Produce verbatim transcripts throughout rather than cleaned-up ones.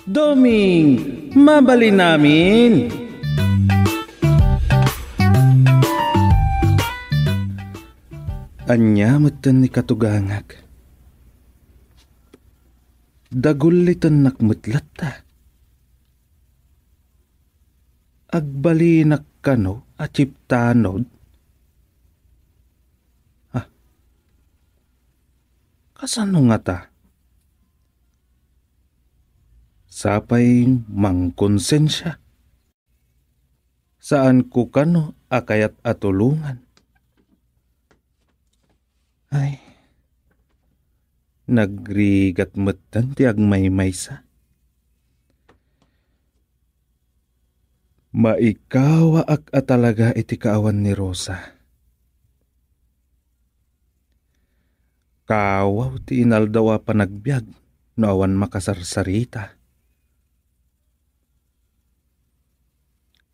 Doming, mabalin amin. Ania metten ni katugangak? Dagullitennak met latta. Agbalinak kano a chiptanod? Ah, kasano ngata? Sapay mangkonsensia. Saanko kano a kayat a tulongan. Ay, nagrigat metten ti agmaymaysa. Maikawaak a talaga iti kaawan ni Rosa. Kawaw ti inaldaw a panagbiag no awan makasarsarita.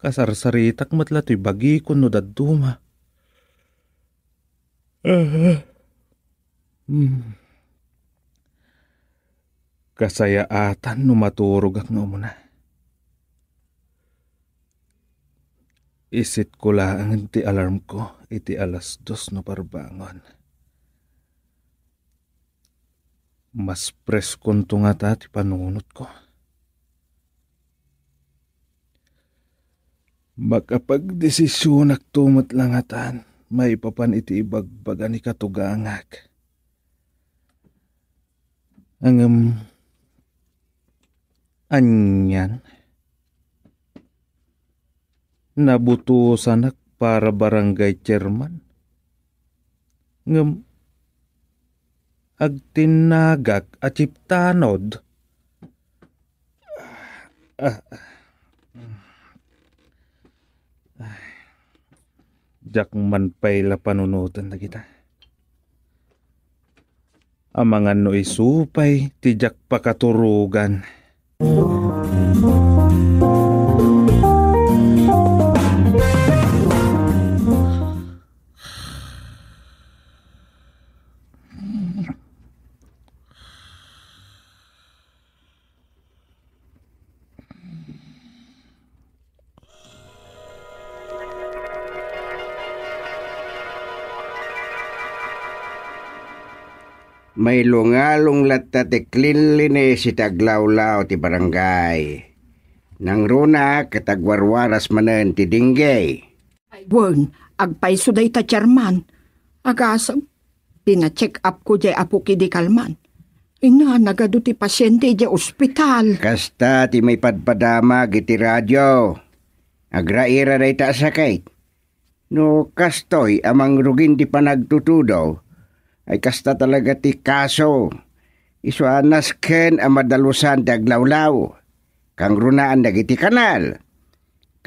Kasarsaritak met la toy bagikon no dadduma. Hmm. Kasayaatan no maturogak nga umuna. Isitko laeng ti alarmko iti alas dos no parbangon. Mas preskonto ngata ti panunotko. Makapagdesisionakto met la ngatan maipapan iti ibagbaga ni katugangak. Ngem, anian? Nabutosanak para barangay chairman. Ngem, agtinnagak a chiptanod. Ah, ah. Ay, diak man pay la panunoten dagita. Amangan no isu pay ti diak pakaturogan. Mailungalong latta ti cleanliness iti aglawlaw ti barangay. Nangruna ket agwarwaras manen ti dengue. Wen, agpayso dayta, Chairman. Agasem, pina-check up ko diay apok idi kalman. Ina, nagadu ti pasiente idiay ospital. Kasta ti maipadpadamag iti radio. Agraira dayta a sakit. No kastoy a mangrugin ti panagtutudo, ay kasta talaga ti kaso. Isu a nasken a madalusan ti aglawlaw. Kangrunaan dagiti kanal.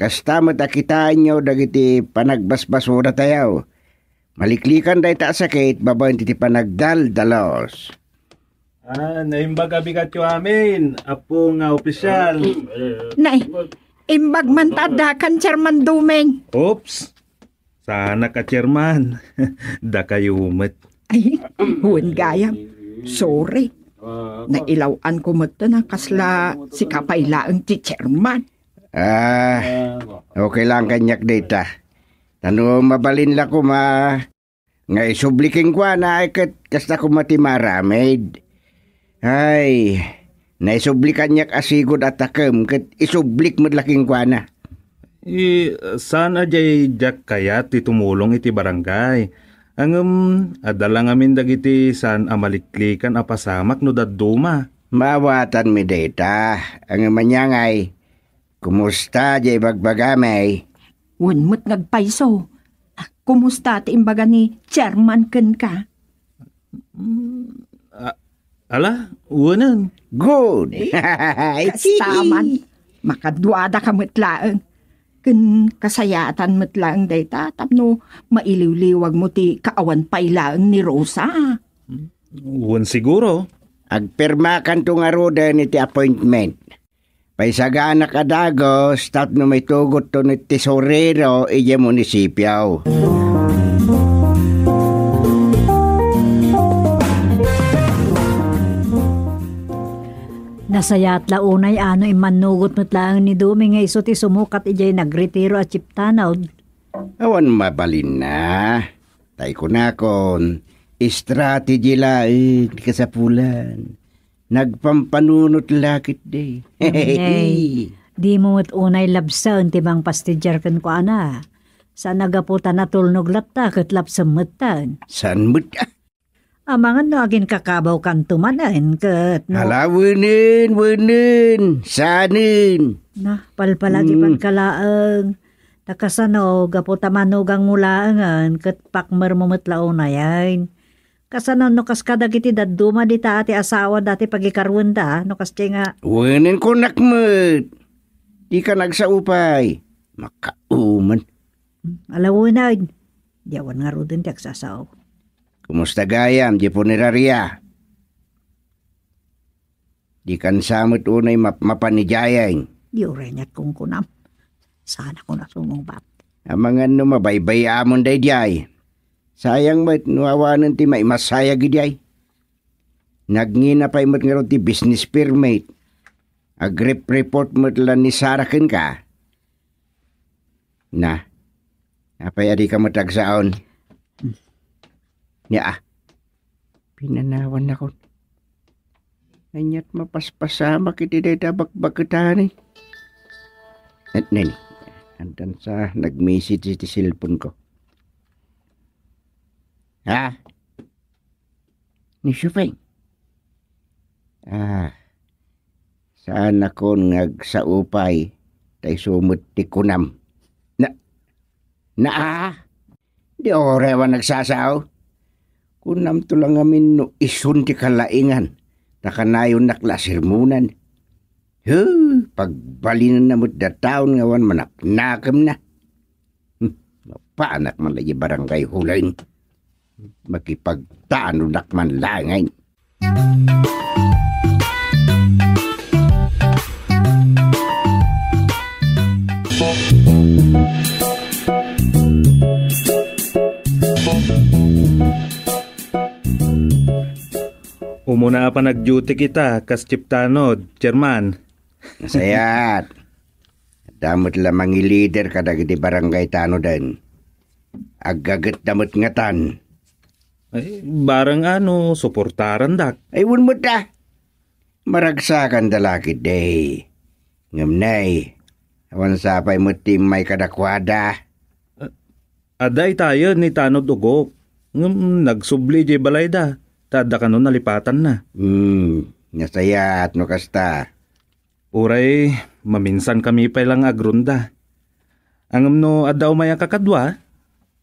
Kasta met a kitaenyo dagiti panagbasbasuratayo. Maliklikan dayta a sakit babaen iti panagdaldalus. Ah, naimbag a bigatyo amin, Apo nga opisyal. Nay, imbag man ta addakan, Chairman Doming. Oops. Saanak a chairman. Dakayo met. Ay, wen gayam. Sorry. Nailaw-an ko met na kasla sika pay laeng ti chairman. Ah, okay lang kaniak dayta. Ta no mabalin la koma nga isubli kenkuana, ay ket kasta koma ti maaramid. Ay, naisubli kaniak a sigud a takem ket isublik met la kenkuana. Eh, saan a diay diak kayat ti tumulong iti barangay. Ngem, adda la ngamin dagiti saan a maliklikan a pasamak no dadduma. Maawatanmi dayta. Ngem ania ngay, kumusta diay ibagbagami? Wen met nga agpayso. Ah, kumusta ti imbaga ni Chairman kenka? Mm, a-, ala, wenen. Good. Kasta man, makaduadaka met laeng. Ken kasayaatan met laeng dayta tapno mailiwliwagmo ti kaawan pay laeng ni Rosa. Wen siguro. Agpirmakanto ngaruden iti appointment. Paisaganak a dagus tapno maitugotto ni tesorero idiay munisipio. Nasayaat la unay a no immannugot met laeng ni Domi nga isu ti sumukat idiay nagretiro a chiptanod. Awan mabalinna. Tay kunakon, strategy laeng ti kasapulan. Nagpampanunot la ketdi. Ngem, nay, dimo met unay labsen ti mangpastidiar kenkuana. Saan a gapu ta natulnog latta ket labsem metten. Saan met, ah? Amangan no aginkakabawkanto manen ket no... Hala, wenen, wenen, saanen. Na, palpalagipka laeng. Ta kasano, gapu ta manugangmo laengen ket pakmermo met la unayen. Kasano no kas kadagiti dadduma dita a ti asawa dati pagikaruenda, no kas ti nga... Wenen kunak met. Dika nagsao pay. Makauman. Hmm, ala wenen. Di awan ngaruden ti agsasao. Kumusta gayam, di puneraria? Dikan sa met unay map-, mapan idiayen. Di uray niat kunkunam. Saan a ko nasumungbat. Amangan no mabaybay-amon daydiay. Sayang met no awanen ti maimasayag idiay. Nagngina pay met ngarud ti business permit. Agrep-report met la ni Sara kenka. Na, apay a dika met agsaon? Nia, pinanawannakon. Ania't mapaspasamak iti dayta bakbaketani? Et nini, addan sa nag-message iti cellphone ko. Ha? Ni Shupeng. Ah, saan a kon nga agsao pay, ta isu met ti kunam. Na, na, ah, di orewan nagsasao. Kunamto la ngamin no isun ti kalaingan, ta kanayonnak la a sermonan. He, pagbalinenna met dataon nga awan manaknakemna. Hmm, mapanak man la idiay barangay hall. Makipagtanodak man laengen. Umuna a panagduty kita, kas chief tanod, Chairman. Nasayaat. Adda met la mangilider kadagiti barangay tanoden. Aggagetta met ngatan. Ay, barang ano, suportarandak. Ay, wen met da. Maragsakanda la ketdi. Ngem nay, awan sapay met ti immay kadakuada. Adda itayen ni Tanod Ugok. Ngem nagsubli diay balayda, ta adda kano nalipatanna. Hmm, nasayaat no kasta. Uray, maminsankami pay la nga agrunda. Ngem no adda umay a kakadua,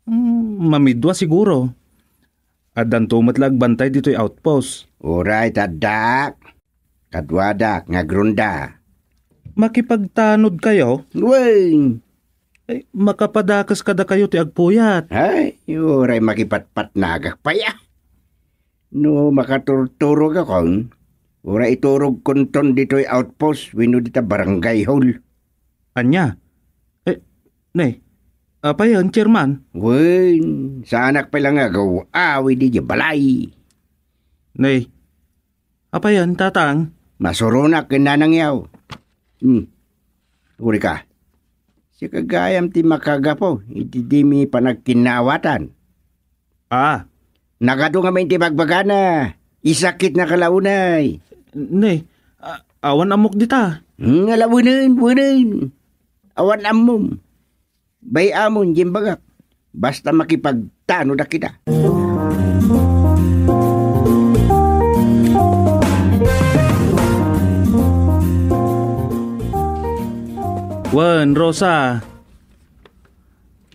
hmm, mamidua siguro. Addanto met la agbantay ditoy outpost. Uray, ta addak. Kaduadak nga agrunda. Makipagtanodkayo? Wen. Ay, makapadakes kadakayo ti agpuyat. Ay, uray makipatpatnagak pay a. No makaturturogakon, uray iturogkonton ditoy outpost wenno dita barangay hall. Ania? Eh, ne, apayen, Chairman? Wen, saanak pay la nga agaw-awi diay balay. Ne, apayen, Tatang? Masuronak ken Nanang Yaw. Hmm. Uri ka. Sika gayam ti makagapu iti dimi panagkinnaawatan. Ah. Nagadu ngamin ti bagbagana. Isakitnaka la unay. Ne, a-, awan ammok dita. Hmm, ala, wenen, wenen. Awan ammom. Bay-amon diay imbagak. Basta makipagtanodak ita. Wen, Rosa.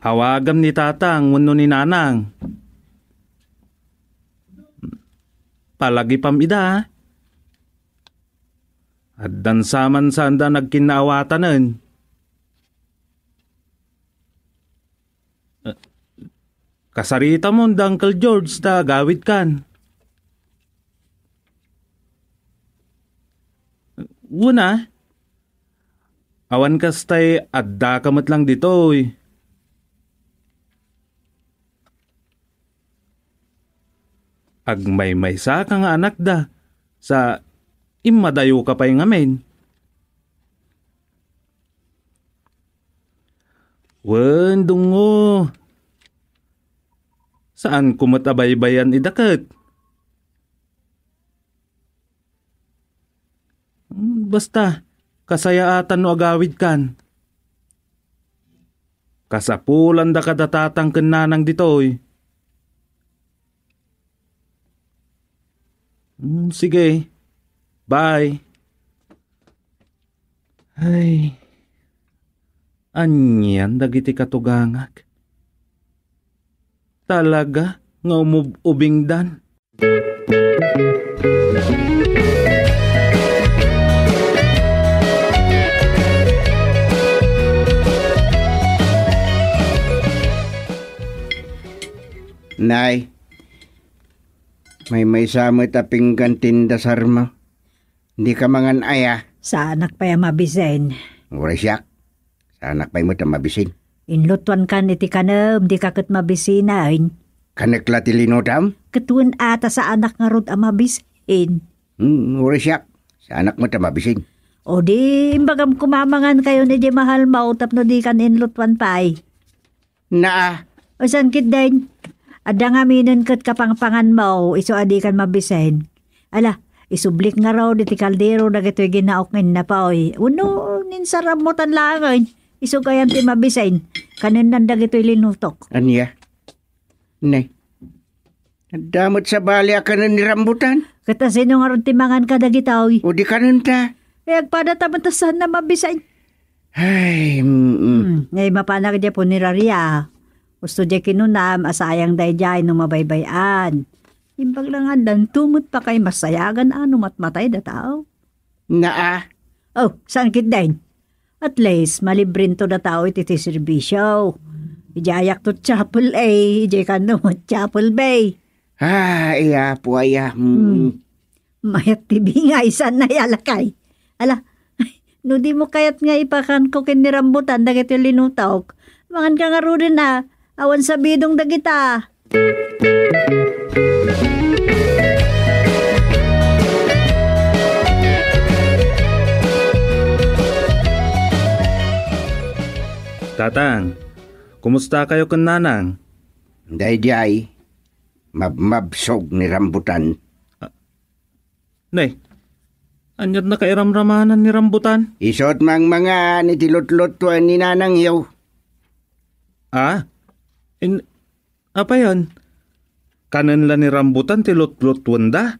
Awagam ni Tatang wenno ni Nanang. Palagipam ida, a. Addan sa man saanda nagkinnaawatanen. Eh, kasaritamon da Uncle George ta agawidkan. Wen a, awan kastay addaka met lang ditoy. Agmaymaysaka nga anakda, sa Immadayoka pay ngamin. Wen, dungngo. Saanko met a baybay-an ida ket. Basta, kasayaatan no agawidkan. Kasapulandaka da tatang ken nanang ditoy. Hmm, sige. Bye. Ay, anian dagiti katugangak? Talaga nga umub-ubingdan. Nay, maymaysa met a pinggan ti indasarmo. Dika mangan aya? Saanak pay a mabisin. Uray siak. Saanak pay met a mabisin. Inlutuankan iti kanem, dika ket mabisinen. Kanek la ti linutam? Ket wen a ta saanak ngarud a mabisin. Hmm, uray siak. Saanak met a mabisin. O di, imbagam koma mangan kayo ni di mahalmo tapno dikan inlutuan pay. Naa. O saan ketdin? Adda ngaminen ket kapangpanganmo, isu a dikan mabisin. Ala, isublik ngarud iti kaldero dagitoy ginaok nga innapoy. Wenno, ninsarammutan laengen, isu gayan ti mabisin. Kanennan dagitoy linutok. Ania? Ne. Adda met sabali a kanen ni rambutan. Ket asino ngarud ti mangan kadagitoy? O di kanen ta. E, agpada ta met a saan a mabisin. Ay, mm, mm. Hmm, ngay mapanak diay puneraria. Usto diay kinunam a sayang daydiay no mabaybay-an. Imbag la nga addanto met pakaimasayagan a no matmatay dataw. Naa. Oh, saan ketdin? At least, malibrento dataw iti ti serbisyo. Idiay ayakto chapel A, idiay kano chapel B. Ah, iya po, aya. Hmm. Hmm. Mayat ti bingay, saan na ya, lakay? Ala, no di mo kayat nga ipakanko ken ni rambutan dagiti linutok, mangan ka ngaruden a, awan sabidong dagita. Tatang, kumusta kayo ken nanang? Daydiay, mabmabsog ni rambutan. Ne, ania't nakairamramanan ni rambutan? Isu't mangmangan iti lutlutuen ni nanangyo. Ah? In-, apayon? Kanen la ni rambutan ti lutlutuen da?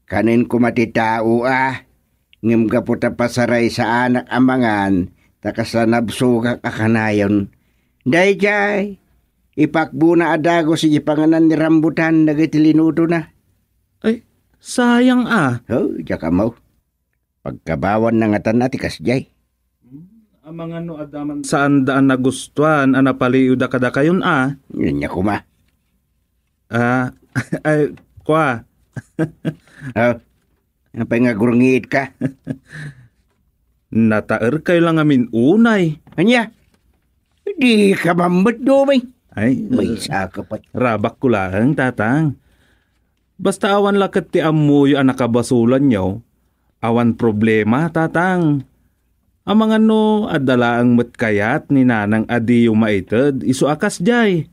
Kanen koma ti tao a, ngem gapu ta pasaraysanak a mangan, ta kasla nabsogak a kanayon. Daydiay, ipakbona a dagus iti panganan ni rambutan dagiti linutona. Ay, sayang a. Oh, diak ammo. Pagkabawan na ngatan a ti kasdiay. Amangan no adda man saanda a nagustuan a napaliiwda kadakayon a. Ania koma? Ah, ay, kua. Oh, apay nga agurngiit ka? Nataerkayo la ngamin unay. Ania? Di ka mammet, Doming. Ay, maysa ka pay. Rabak ko laeng, Tatang. Basta awan la ket ti ammoyo a nakabasolanyo, awan problema, Tatang. Amangan no adda laeng met kayat ni Nanang a diyo maited isu a kasdiay.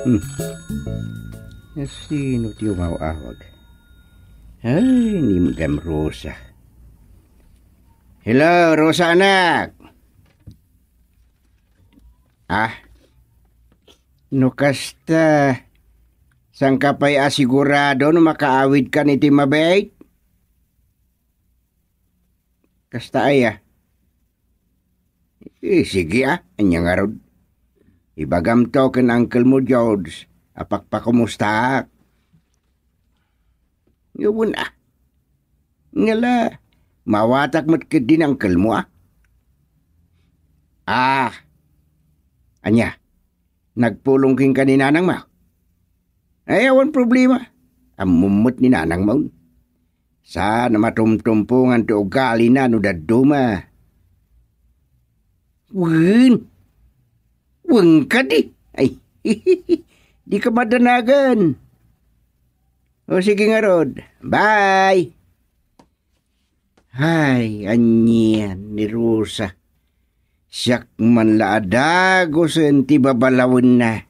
Hmm. Sino ti umaw-awag? Ay, ni Madam Rosa. Hello, Rosa anak. Ah, no kasta, saan ka pay a sigurado no makaawidkan iti mabait? Kasta aya? Eh, sige, ah, ania ngarud? Ibagamto ken uncle mo, George, a pakpakumustaak. Nga wen, ah. Ngala, maawatak met ketdi ni uncle mo, ah. Ah. Ania? Nagpulong kenka ni nanang mo? Ay, awan problema. Ammom met ni nanang mo. Saan a matumtumpongan ti ugalina no dadduma. Wen, wen kadi. Ay, di ka madanagan. O sige ngarud, bye. Ay, anian ni Rosa. Siak man la a dagusen ti babalawenna.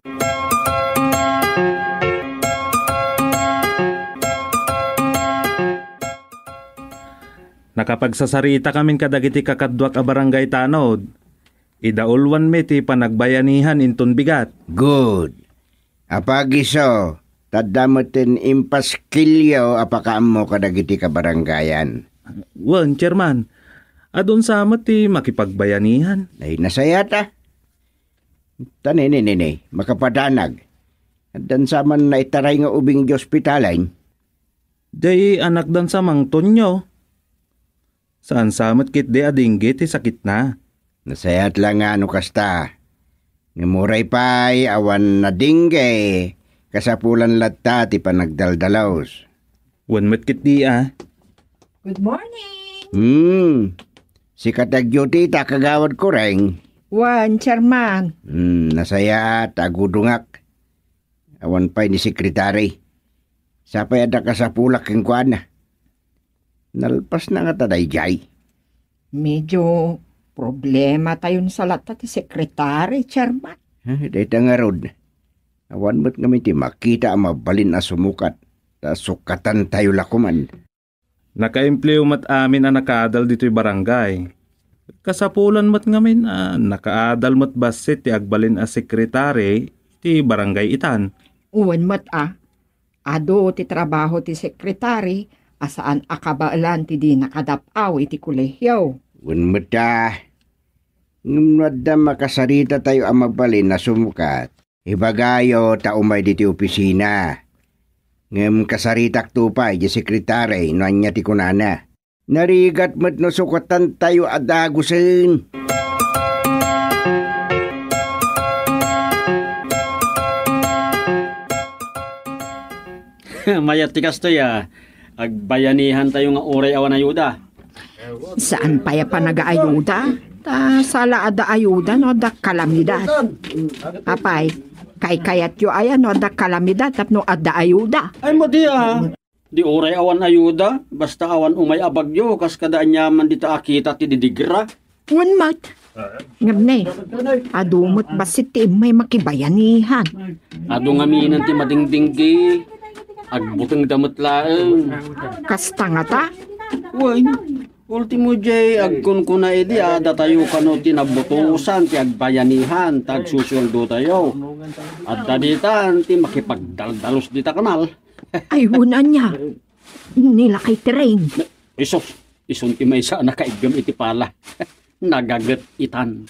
Nakapagsasarita kamin kadagiti kakaduak a barangay tanod. Idaulwanmi ti panagbayanihan inton bigat. Good. Apag isu, ta adda met ti impaskilyo a pakaammo kadagiti kabarangayan. Wen, Chairman. Adun sa met ti makipagbayanihan. Ay, nasayaat a. Ta nini, nini, makapadanag. Addan sa man naitaray nga ubing di ospitalen. Diay anakdan sa Mang Tonyo. Saan sa met ketdi a dengue ti sakitna. Nasayaat la nga no kasta. Ngem uray pay awan a dengue, kasapulan latta ti panagdaldalus. Wen met ketdi a. Good morning. Hmm. Sika ti agduty ta kagawad ko, Reng. Wen, Chairman. Hmm, nasayaat, agudongak. Awan pay ni Secretary. Sapay adda kasapulak kenkuana. Nalpas na ngata daydiay. Medyo problema tayon sa latta ti Secretary, Chairman. Eh, dayta ngarud. Awan met ngamin ti makita a mabalin a sumukat. Ta sukatan tayo la koman. Nakaempleo met amin a nakaadal ditoy barangay. Kasapulan met ngamin a nakaadal met bassit ti agbalin a sekretari iti barangay itan. Wen met a, adu ti trabaho ti sekretari a saan a kabaelan ti di nakadap-aw iti kolehio. Wen met a, ngem no adda makasarita tayo a mabalin a sumukat, ibagayo ta umay ditoy opisina. Ngem kasaritakto pay di sekretari no ania ti kunana. Narigat met no sukatan tayo a dagusen. Mayat ti kastoy a agbayanihan tayo nga uray awan ayuda. Saan pay a panagaayuda? Ta sala adda ayuda no adda kalamidad. Apay, kaykayatyo aya no adda kalamidad tapno adda ayuda? Ay, madi a. Di uray awan ayuda, basta awan umay a bagyo, kas kada aniaman dita a kita ti didigra. Wen met. Ngem ne, adu met bassit ti immay makibayanihan. Adu ngaminen ti madingdinggi, agbutengda met laeng. Kasta ngata? Wen, ultimo jay agkunkuna idi a datayo kano ti nabutosan ti agbayanihan ta agsusueldotayo. Adda ditan ti makipagdaldalus dita kanal. Ay, wen ania. Ni lakay ti Reng. Isus, isun ti maysa a nakaiggem iti pala. Nagaget itan.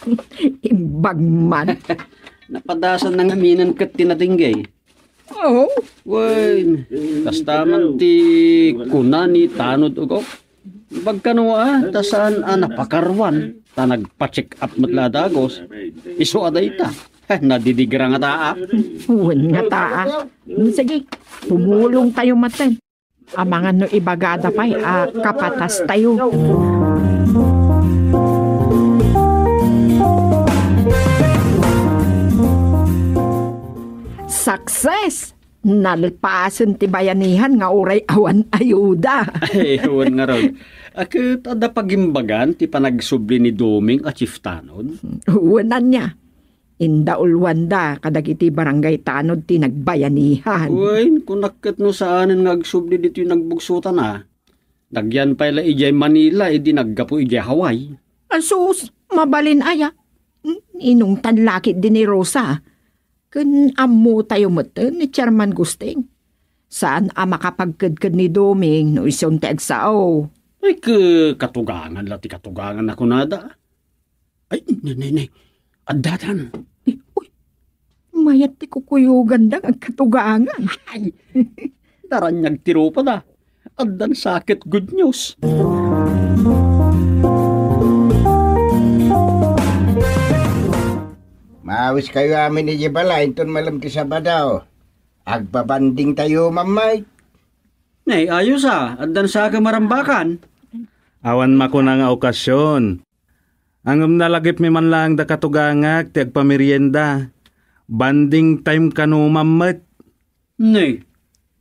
Imbag man. Napadasan na ngaminen ket ti nadinggay. Oh. Wen, kasta man ti kuna ni Tanod Ugok. Bagkano a, ta saan a napakaruan, ta nagpa-check up met la a dagus. Isu a dayta. Nadidigra ngata a. Wen ngata a. Sige, tumulong tayo maten. Amangan no ibagada pay a kapatas tayo. Success! Nalpasen ti bayanihan nga uray awan ayuda. Ay, wen ngarud. A, ket adda pagimbagan ti panagsubli ni Doming a chief tanod? Wen ania. Indaulwanda kadagiti barangay tanod ti nagbayanihan. Wen, kunak ket no saanen nga agsubli ditoy nagbugsotana. Nagyan pay la idiay Manila idi naggapu idiay Hawaii. Asus, mabalin aya. Inungtan lakit di ni Rosa. Ken ammo tayo metten ni Chairman Gusting. Saan a makapagkedked ni Doming no isun ti agsao. Ay, ke-, katugangan la ti katugangan a kunada. Ay, ne, ne, ne. Addatan. Eh, uy, mayat ti kukuyoganda nga agkatugangan. Ay, daraniag ti rupada. Addan sa ket good news. Maawis kayo amin iti balay inton malem ti Sabado. Agbabanding tayo, Mamay. Nay, ayos a, addan sa ka marambakan. Awan makuna nga okasion. Ngem nalagipmi man laeng da katugangak ti agpamerienda. Bonding time kano man met. Nay,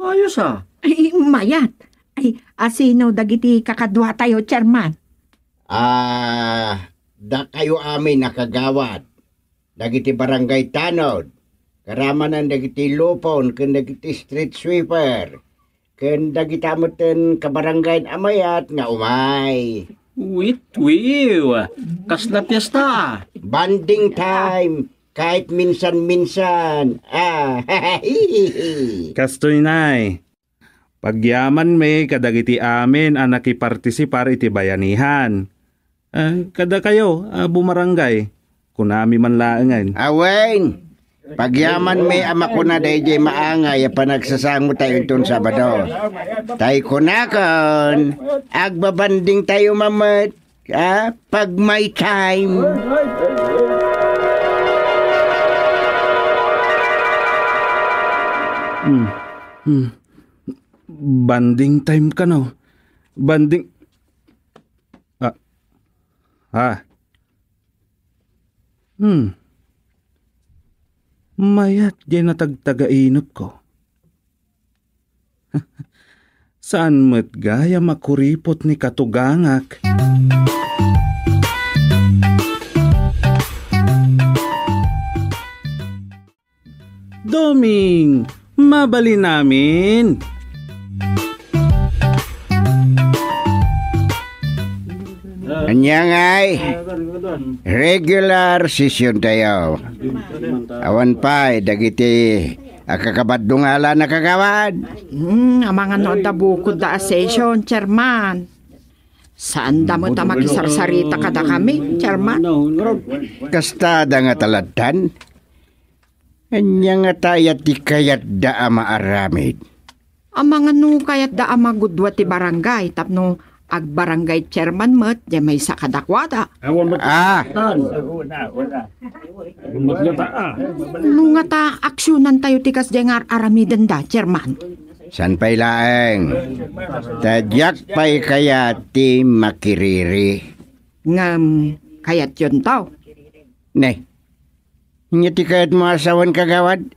ayos a. Ay, mayat. Ay, asino dagiti kakaduatayo, Chairman? Ah, dakayo amin a kagawad. Dagiti barangay tanod. Karamanan dagiti lupon ken dagiti street sweeper. Ken dagita metten kabaranggayan a mayat nga umay. Witwiw! Kasla fiesta! Bonding time, kahit minsan-minsan. Ah, Kastoy, Nay. Pagyamanmi kadagiti amin a nakipartisipar iti bayanihan. Ah, kadakayo a bumarangay, kunami man laengen. Awen, pagyamanmi a makuna daydiay maangay a panagsasangotayo inton Sabado. Tay kunakon, agbabonding tayo man met, ah, pag may time. Hmm. Hmm. Bonding time kano. Bonding, ah, ah. Hmm. Mayat diay natagtagainepko. Saan met gayam a kuripot ni katugangak? Doming, mabalin amin. Ania ngay, regular session tayo. Awan pay dagiti a kakabaddo nga ala nakagawad. Hmm, amangan no adda bukod da a session, Chairman. Saan da met a makisarsarita kadakami, Chairman? Kasta da nga taladtan. Ania ngata aya ti kayatda a maaramid? Amangan no kayatda a magudua ti barangay tapno agbarangay chairman met diay maysa kadakuada. Awan met. Ah! Tan. Awan met ngata, ah. No ngata, aksionantayo ti kasdiay nga ar-aramidenda, Chairman. Saan pay laeng? Ta diak pay kayat ti makiriri. Ngem, kayatyonto. Ne, ania ti kayatmo a sawen, kagawad?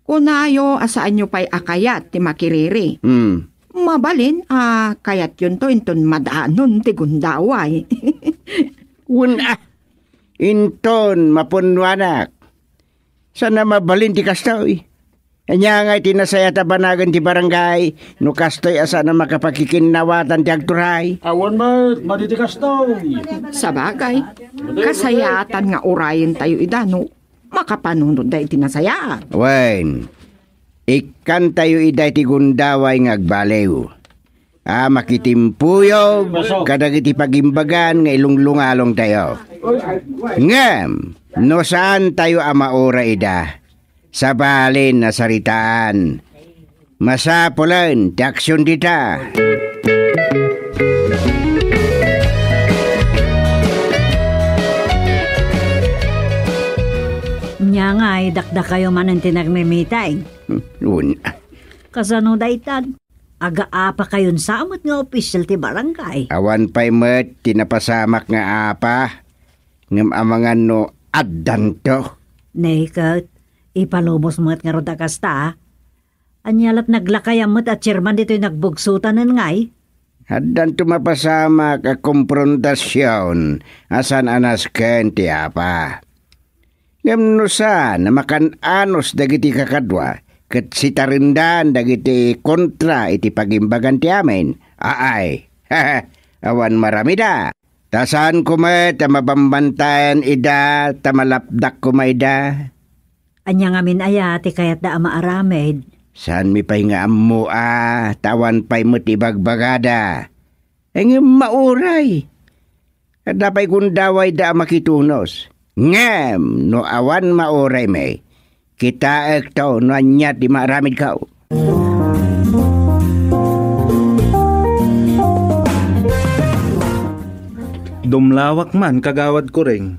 Kunayo a saanyo pay a kayat ti makiriri. Hmm. Mabalin a kayatyonto inton madanon ti gundaway. Wen a, inton mapunnoanak. Saan a mabalin ti kastoy? Ania ngay ti nasayaat a banagen ti barangay no kastoy a saan a makapakikinnawatan ti agturay? Awan met, madi ti kastoy. Sabagay, kasayaatan nga urayentayo ida no makapanunotda iti nasayaat. Wen, ikkantayo ida iti gundaway nga agbaliw a makitimpuyog kadagiti pagimbagan nga ilunglungalongtayo. Ngem no saantayo a mauray ida, sabalin a saritaan, masapulen ti aksion dita. Nia ngay, dakdakayo manen ti nagmimiting. Hmm, un- Kasano daytan? Agaapakayon sa met nga opisyal ti barangay. Awan pay met ti napasamak nga apa, ngem amangan no addanto. Ne ket, ipalubos met ngarud a kasta, a. Ania lat naglakayam met a chairman ditoy nagbugsotanen ngay? Addanto mapasamak a komprontasion a saan a nasken ti apa. Ngem no saan a makan-anos dagiti kakadua ket sitarendan dagiti kontra iti pagimbagan ti amin, aay, awan maramida. Ta saanko met a mabambantayan ida ta malapdak koma ida. Ania ngamin aya ti kayatda a maaramid? Saanmi pay nga ammo a ta awan pay met ibagbagada. Ngem mauray. Adda pay gundawayda a makitunos. Ngem no awan mauraymi, kitaekto no ania ti maaramidko. Dumlawak man, Kagawad Kuring.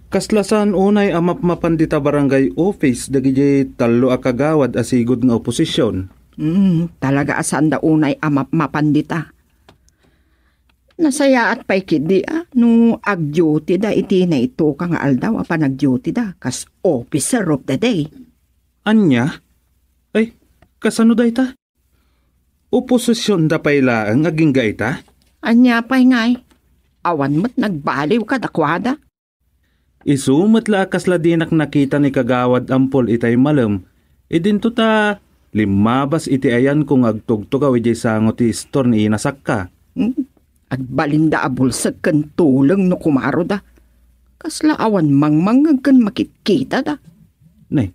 Kasla saan unay a mapmapan dita barangay office dagiti tallo a kagawad a sigud nga oposision. Hmm, talaga a saanda unay a mapmapan dita. Nasayaat pay ketdi a no agdutyda iti naitoka nga aldaw a panagdutyda kas officer of the day. Ania? Ay, kasano dayta? Oposisionda pay laeng agingga ita? Ania pay ngay? Awan met nagbaliw kadakuada. Isu met la a kasla dinak nakita ni Kagawad Ampol itay malem, idinto ta limmabas iti ayanko nga agtugtugaw idiay sango ti istor ni Ina Sakka. Hmm? Agbalinda a bulsek ken tuleng no kumaroda. Kasla awan mangmangngeg ken makitkitada. Nay,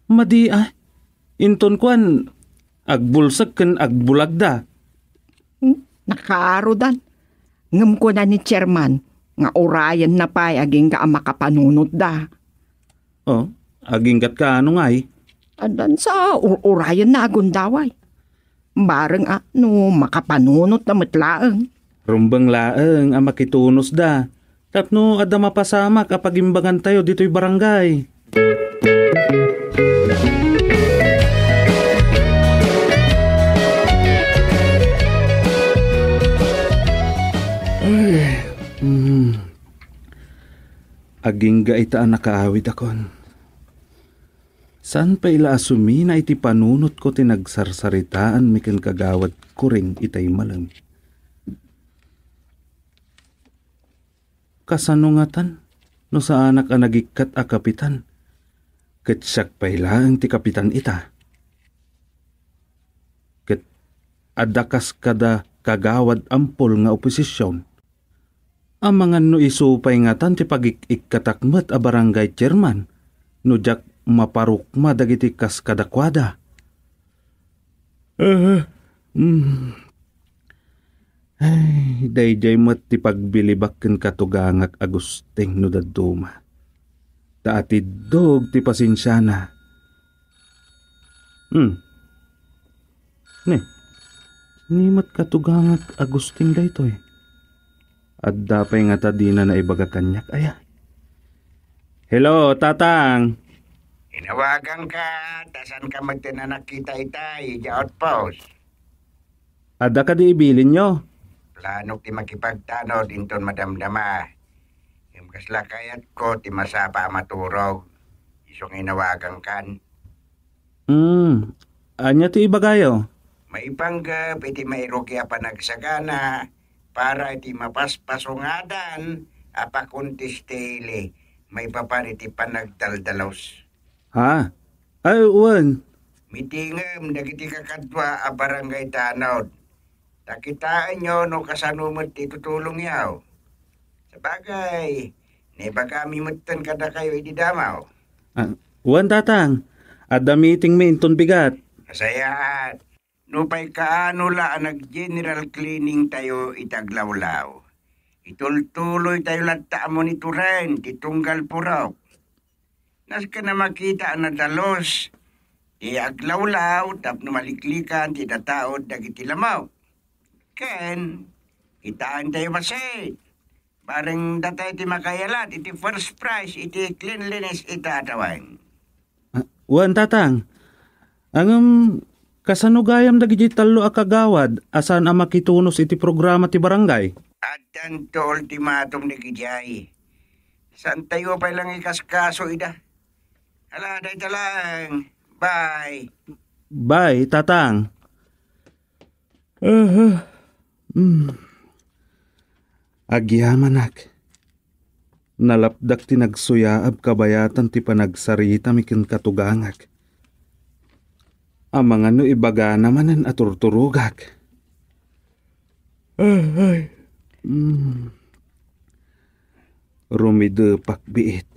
madi a. Inton kuan, agbulsek ken agbulagda. Hmm? Nakarodan. Ngem kuna ni chairman nga urayenna pay agingga a makapanunotda. Oh, agingga't kaano ngay? Addan sa ur-, urayenna a gundaway. Bareng a no makapanunotda met laeng. Rumbeng laeng a makitunosda. Tapno adda mapasamak a pagimbangantayo ditoy barangay. Ay, mm. Agingga ita a nakaawidakon. Saan pay la a sumina iti panunotko ti nagsarsaritaanmi ken Kagawad Kuring itay malem. Kasano ngatan no saanak a nagikkat a kapitan? Ket siak pay laeng ti kapitan ita. Ket adda kas kada Kagawad Ampol nga oposision. Amangan no isu pay ngatan ti pagik-ikkatak met a barangay chairman no diak maparukma dagiti kas kadakuada. Ah, mm. Ay, daydiay met ti pagbilibak ken katugangak Agustin no dadduma. Ta atiddog ti pasensiana. Hmm. Ni, ni met katugangak Agustin daytoy. Adda pay ngata dina naibaga kaniak, aya? Hello, Tatang. Inawaganka, ta saanka met a nakita itay idiay outpost. Adda kadi ibilinyo? Planok ti makipagtanod inton madamdama. Ngem kasla kayatko ti masapa a maturog. Isu nga inawagankan. Hmm, ania ti ibagayo? Maipanggep iti mairugi a panagsagana para iti mapaspasungadan a pakontestili maipapan iti panagdaldalus. Ha? Ay, wen. Mitingem dagiti kakadua a barangay tanod. Ta kitaenyo no kasano met ti tutulongyo. Sabagay, naibagami metten kadakayo idi damaw. Ah, wen, Tatang. Adda meetingmi inton bigat. Nasayaat. Nupay kaano la a nag-general cleaning tayo iti aglawlaw, itultuloy tayo latta a monitoren ti tunggal purok. Nasken a makita a nadalus ti aglawlaw tapno maliklikan ti dataod dagiti lamok. Ken, kitaentayo bassit. Bareng datayo ti makayalat iti first prize iti cleanliness ita a tawen. Ah, wen, Tatang. Ngem, kasano gayam dagiti tallo a kagawad a saan a makitunos iti programa ti barangay? Addanto ultimatum dagijay. Saantayo pay lang ikaskaso ida. Ala, dayta laeng. Bye. Bye, Tatang. Aha. Mm. Agyamanak. Nalapdak ti nagsuyaab kabayatan ti panagsaritami ken katugangak. Amangan no ibagana manen a turturogak. Ay. Mm. Rumidepak biit.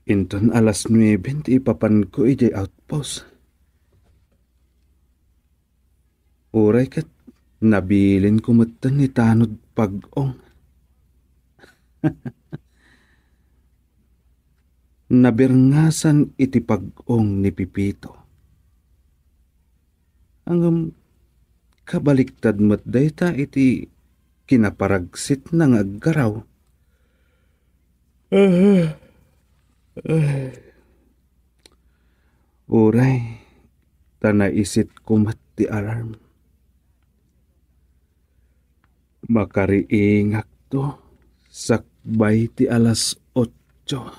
Inton alas nueben ti ipapanko idiay outpost. Uray ket nabilinko metten ni tanod pag-ong. Nabirngasan iti pag-ong ni Pepito. Ngem kabaliktad met dayta iti kinaparagsitna nga aggaraw. Uray, ta naisitko met ti alarm. Makariingakto sakbay ti alas otso.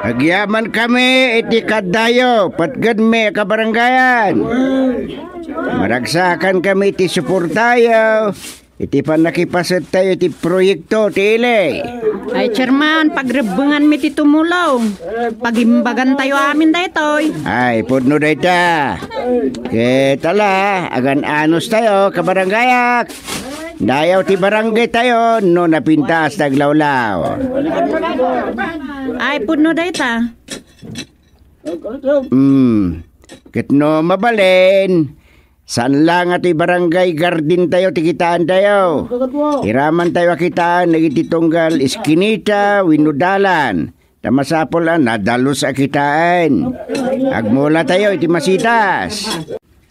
Agyamankami iti kaddayo, patgenmi a kabarangayan. Maragsakankami iti suportayo iti pannakipasettayo iti proyekto ti ili. Ay, Chairman, pagrebbenganmi ti tumulong. Pagimbagantayo amin daytoy. Ay, pudno dayta. Ket ala, agan-anos tayo, kabarangayak. Dayaw ti barangay tayo no napintas ti aglawlaw. Ay, pudno dayta. Hmm. Ket no mabalin, saan la nga ti barangay garden tayo ti kitaan tayo. Iraman tayo a kitaan dagiti tunggal iskinita wenno dalan. Ta masapul a nadalus a kitaan. Agmula tayo iti masitas.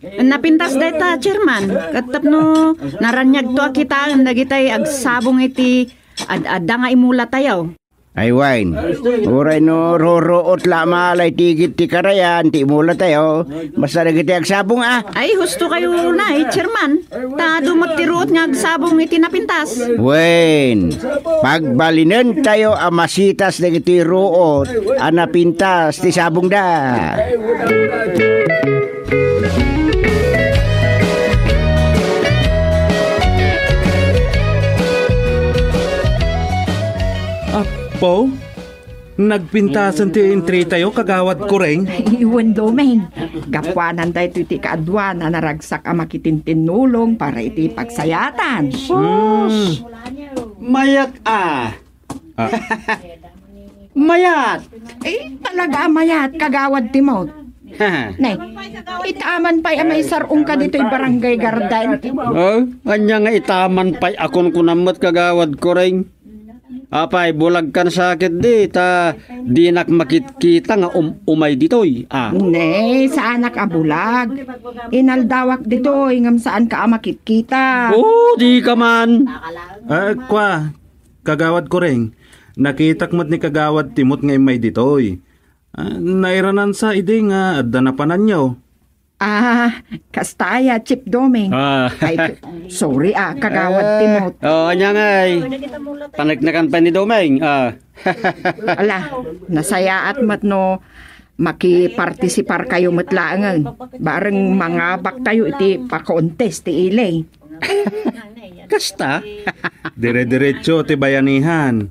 Napintas dayta, Chairman. Ket tapno naraniagto a kitaen dagitay agsabong iti ad-adda nga imula tayo. Ay, wen. Uray no ruruot la malay ti igid ti karayan, ti imula tayo, basta dagiti agsabong, a. Ay, husto kayo na, eh, Chairman. Ta adu met ti ruot nga agsabong iti napintas. Wen, pagbalinen tayo a masitas dagiti ruot a napintas ti sabongda. Apo, nagpintasen ti entry tayo, Kagawad Kureng. Wen, Doming. Gapuanan daytoy ti kaaduan a naragsak a makitintinnulong para iti pagsayatan. Sus! Mayat a. Ah. Mayat! Eh, talaga a mayat, Kagawad Timot. Ne, itaman pay a maisar-ongka ditoy barangay garden. Oh, anya nga itaman pay a kunkunam met, Kagawad Kureng? Apay, bulagkan sa ketdi, ta dinak makitkita nga um-, umay ditoy, a. Ne, saanak a bulag. Inaldawak ditoy, ngem saanka a makitkita. Oh, dika man. Ah, kwa, Kagawad Kureng, nakitak met ni Kagawad Timot nga immay ditoy. Ah, nairanansa idi nga adda napananyo. Ah, kasta aya, Chief Doming. Ah. Ay, sorry, ah, Kagawad Timot. Oh, anya ngay? Paneknekan pay ni Doming. Ah. Ala, nasayaat met no makipartisipar kayo met laengen. Bareng mangabak tayo iti pa-contest ti ili. Kasta? Dire-diretso ti bayanihan.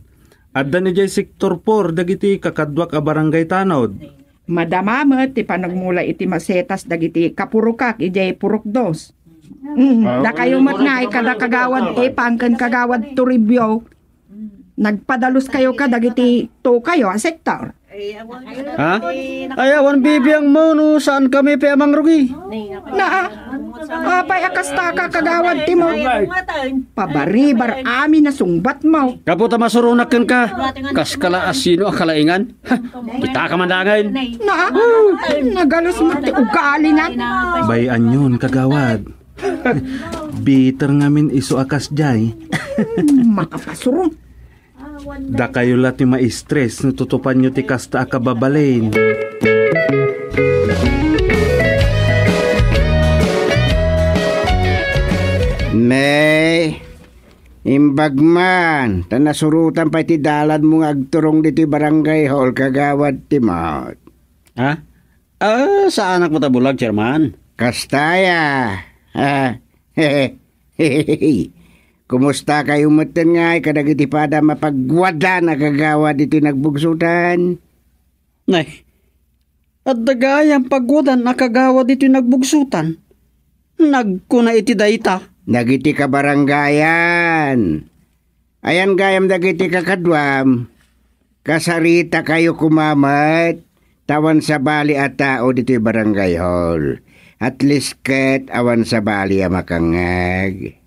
Addan idiay Sector four dagiti kakaduak a barangay tanod. Madama met ti panagmula iti masetas dagiti kapurokak idiay Purok Dos. Mm, dakayo met ngay kada Kagawad Epang ken Kagawad Toribio. Nagpadalus kayo kadagiti tukayo a sektor. Ha? Ay, awan bibiangmo no saankami pay a mangrugi. Naa, apay a kastaka, Kagawad Timot? Pabaribar amin a sungbatmo. Gapu ta masuronak kenka, kaska la a sino a kalaingan? Ha? Kitaka man dangen. Naa, nagalus met ti ugalina. Bay-anyon, Kagawad. Bitter ngamin isu a kasdiay. Makapasuro. Dakayo la ti ma-stress no tutupanyo ti kasta a kababalin. Ne, imbag man, ta nasurotan pay ti dalanmo nga agturong ditoy barangay hall, Kagawad Timot. Ha? Ah, saanak met a bulag, Chairman. Kasta aya. Ah, kumusta kayo metten ngay kadagiti pada mapagwadan a kagawad ditoy nagbugsutan? Nay, adda gayam pagwadan a kagawad ditoy nagbugsutan. Nagkuna iti dayta. Dagiti kabarangayan. Ayan gayam dagiti kakaduam, kasaritakayo koma met, ta awan sabali a tao ditoy barangay hall. At least ket awan sabali a makangngeg.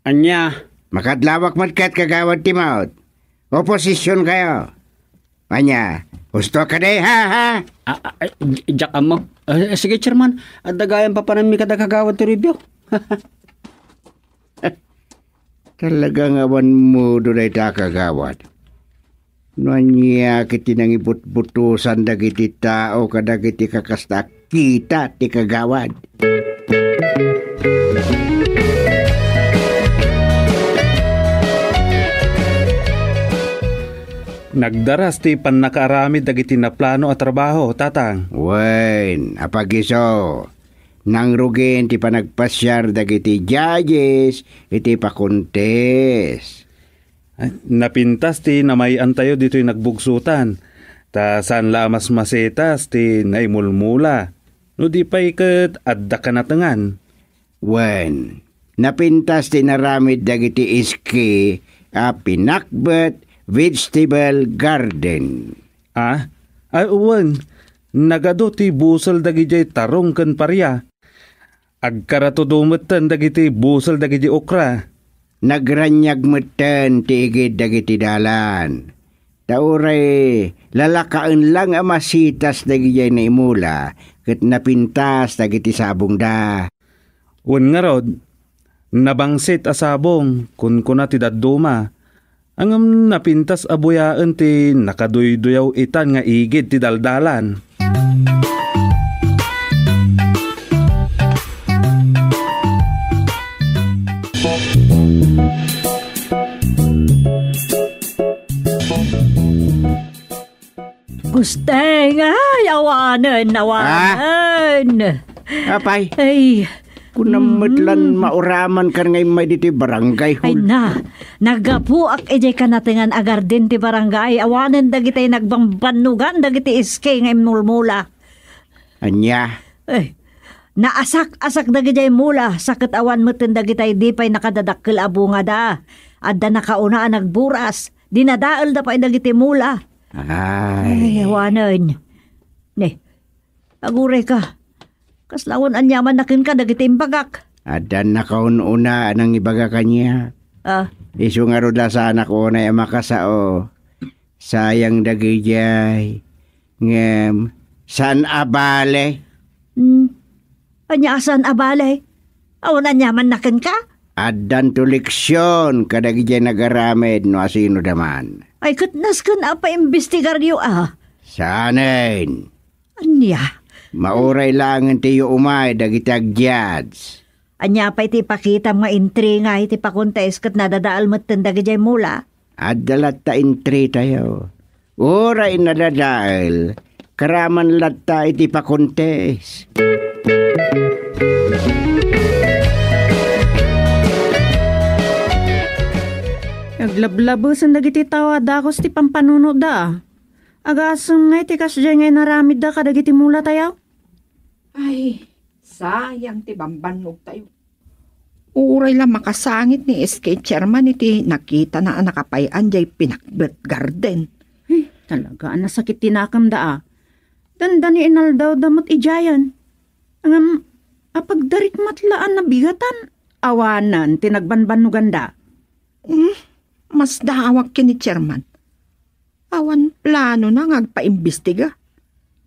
Ania? Makadlawak met ket, Kagawad Timot. Oposisionkayo. Ania, husto kadi, ha, ha? Ah, ah, ah, di-, diak ammo. Ah, sige, Chairman. Adda gayam papananmi kada Kagawad Toribio. Talaga nga awan modo dayta a kagawad. No ania ket ti nangibutbutosan dagiti tao kadagiti kakasta a kita ti kagawad. Nagdaras ti pannakaaramid dagiti naplano a trabaho, Tatang. Wen, apagiso. Nangrugin ti panagpasiar dagiti judges iti pakontes. Napintas ti namay-antayo ditoy nagbugsotan, ta saan la a mas masetas ti naimulmula, no di pay ket adda kanatengan. Wen, napintas ti inaramid dagiti iski a pinakbet vegetable garden. Ah? Ay, wen, nagadu ti busel dagidiay tarong ken paria. Agkaratudo metten dagiti busel dagiti okra. Nagraniag metten ti igid dagiti dalan. Ta uray lalakaen lang a masitas dagidiay naimula ket napintas dagiti sabongda. Wen ngarud, nabangsit a sabong, kunkuna ti dadduma. Ngem napintas a buyaen ti nakaduyduyaw itan nga igid ti daldalan. Gusteng, ay, awanen, awanen. Apay, Ay, kunam met lan mm. mauraman kan nga immay ditoy barangay ay hall. Na, naggapuak idiay kanatengan a garden ti barangay, awanen dagitay nagbambannugan dagiti iske nga immulmula. Ania? Eh, naasak-asak dagidiay mula, saket awan metten dagitay di pay nakadadakkel a bungada. Adda nakauna a nagburas, dinadaelda pay dagiti mula. Ay. Ay, awanen. Ne, agurayka. Kasla awan aniamanna kenka dagiti imbagak. Addan nakaun-una a nangibaga kaniak. Ah. Isu ngarud la saanak unay a makasao. Sayang dagidiay. Ngem, saan a bale? Hmm. Ania a saan a bale? Awan aniamanna kenka? Addanto leksion kadagidiay nagaramid no asinoda man. Ay, ket nasken a paimbestigaryo a. Saanen? Ania? Mauray laengen ti iyo umay dagiti agjads. Ania pay ti ipakitam nga entry nga iti pakontes ket nadadael metten dagidiay mula? Adda latta entry tayo. Uray nadadael, karaman latta iti pakontes. Naglablabesen dagiti tao a dakes ti pampanunotda. Agasem nga iti kasdiay nga inaramidda kadagiti mula tayo? Ay, sayang ti bambannogtayo. Uray la makasangit ni S K Chairman iti nakitana a nakapay-an diay pinakbet garden. Ay, talaga a nasakit ti nakemda a. Dandani inaldawda met idiayen. Ngem, apagdarik met la a nabigatan, awanen ti nagbanbannoganda. Hmm, masdaawak ken ni Chairman. Awan planona nga agpaimbestiga.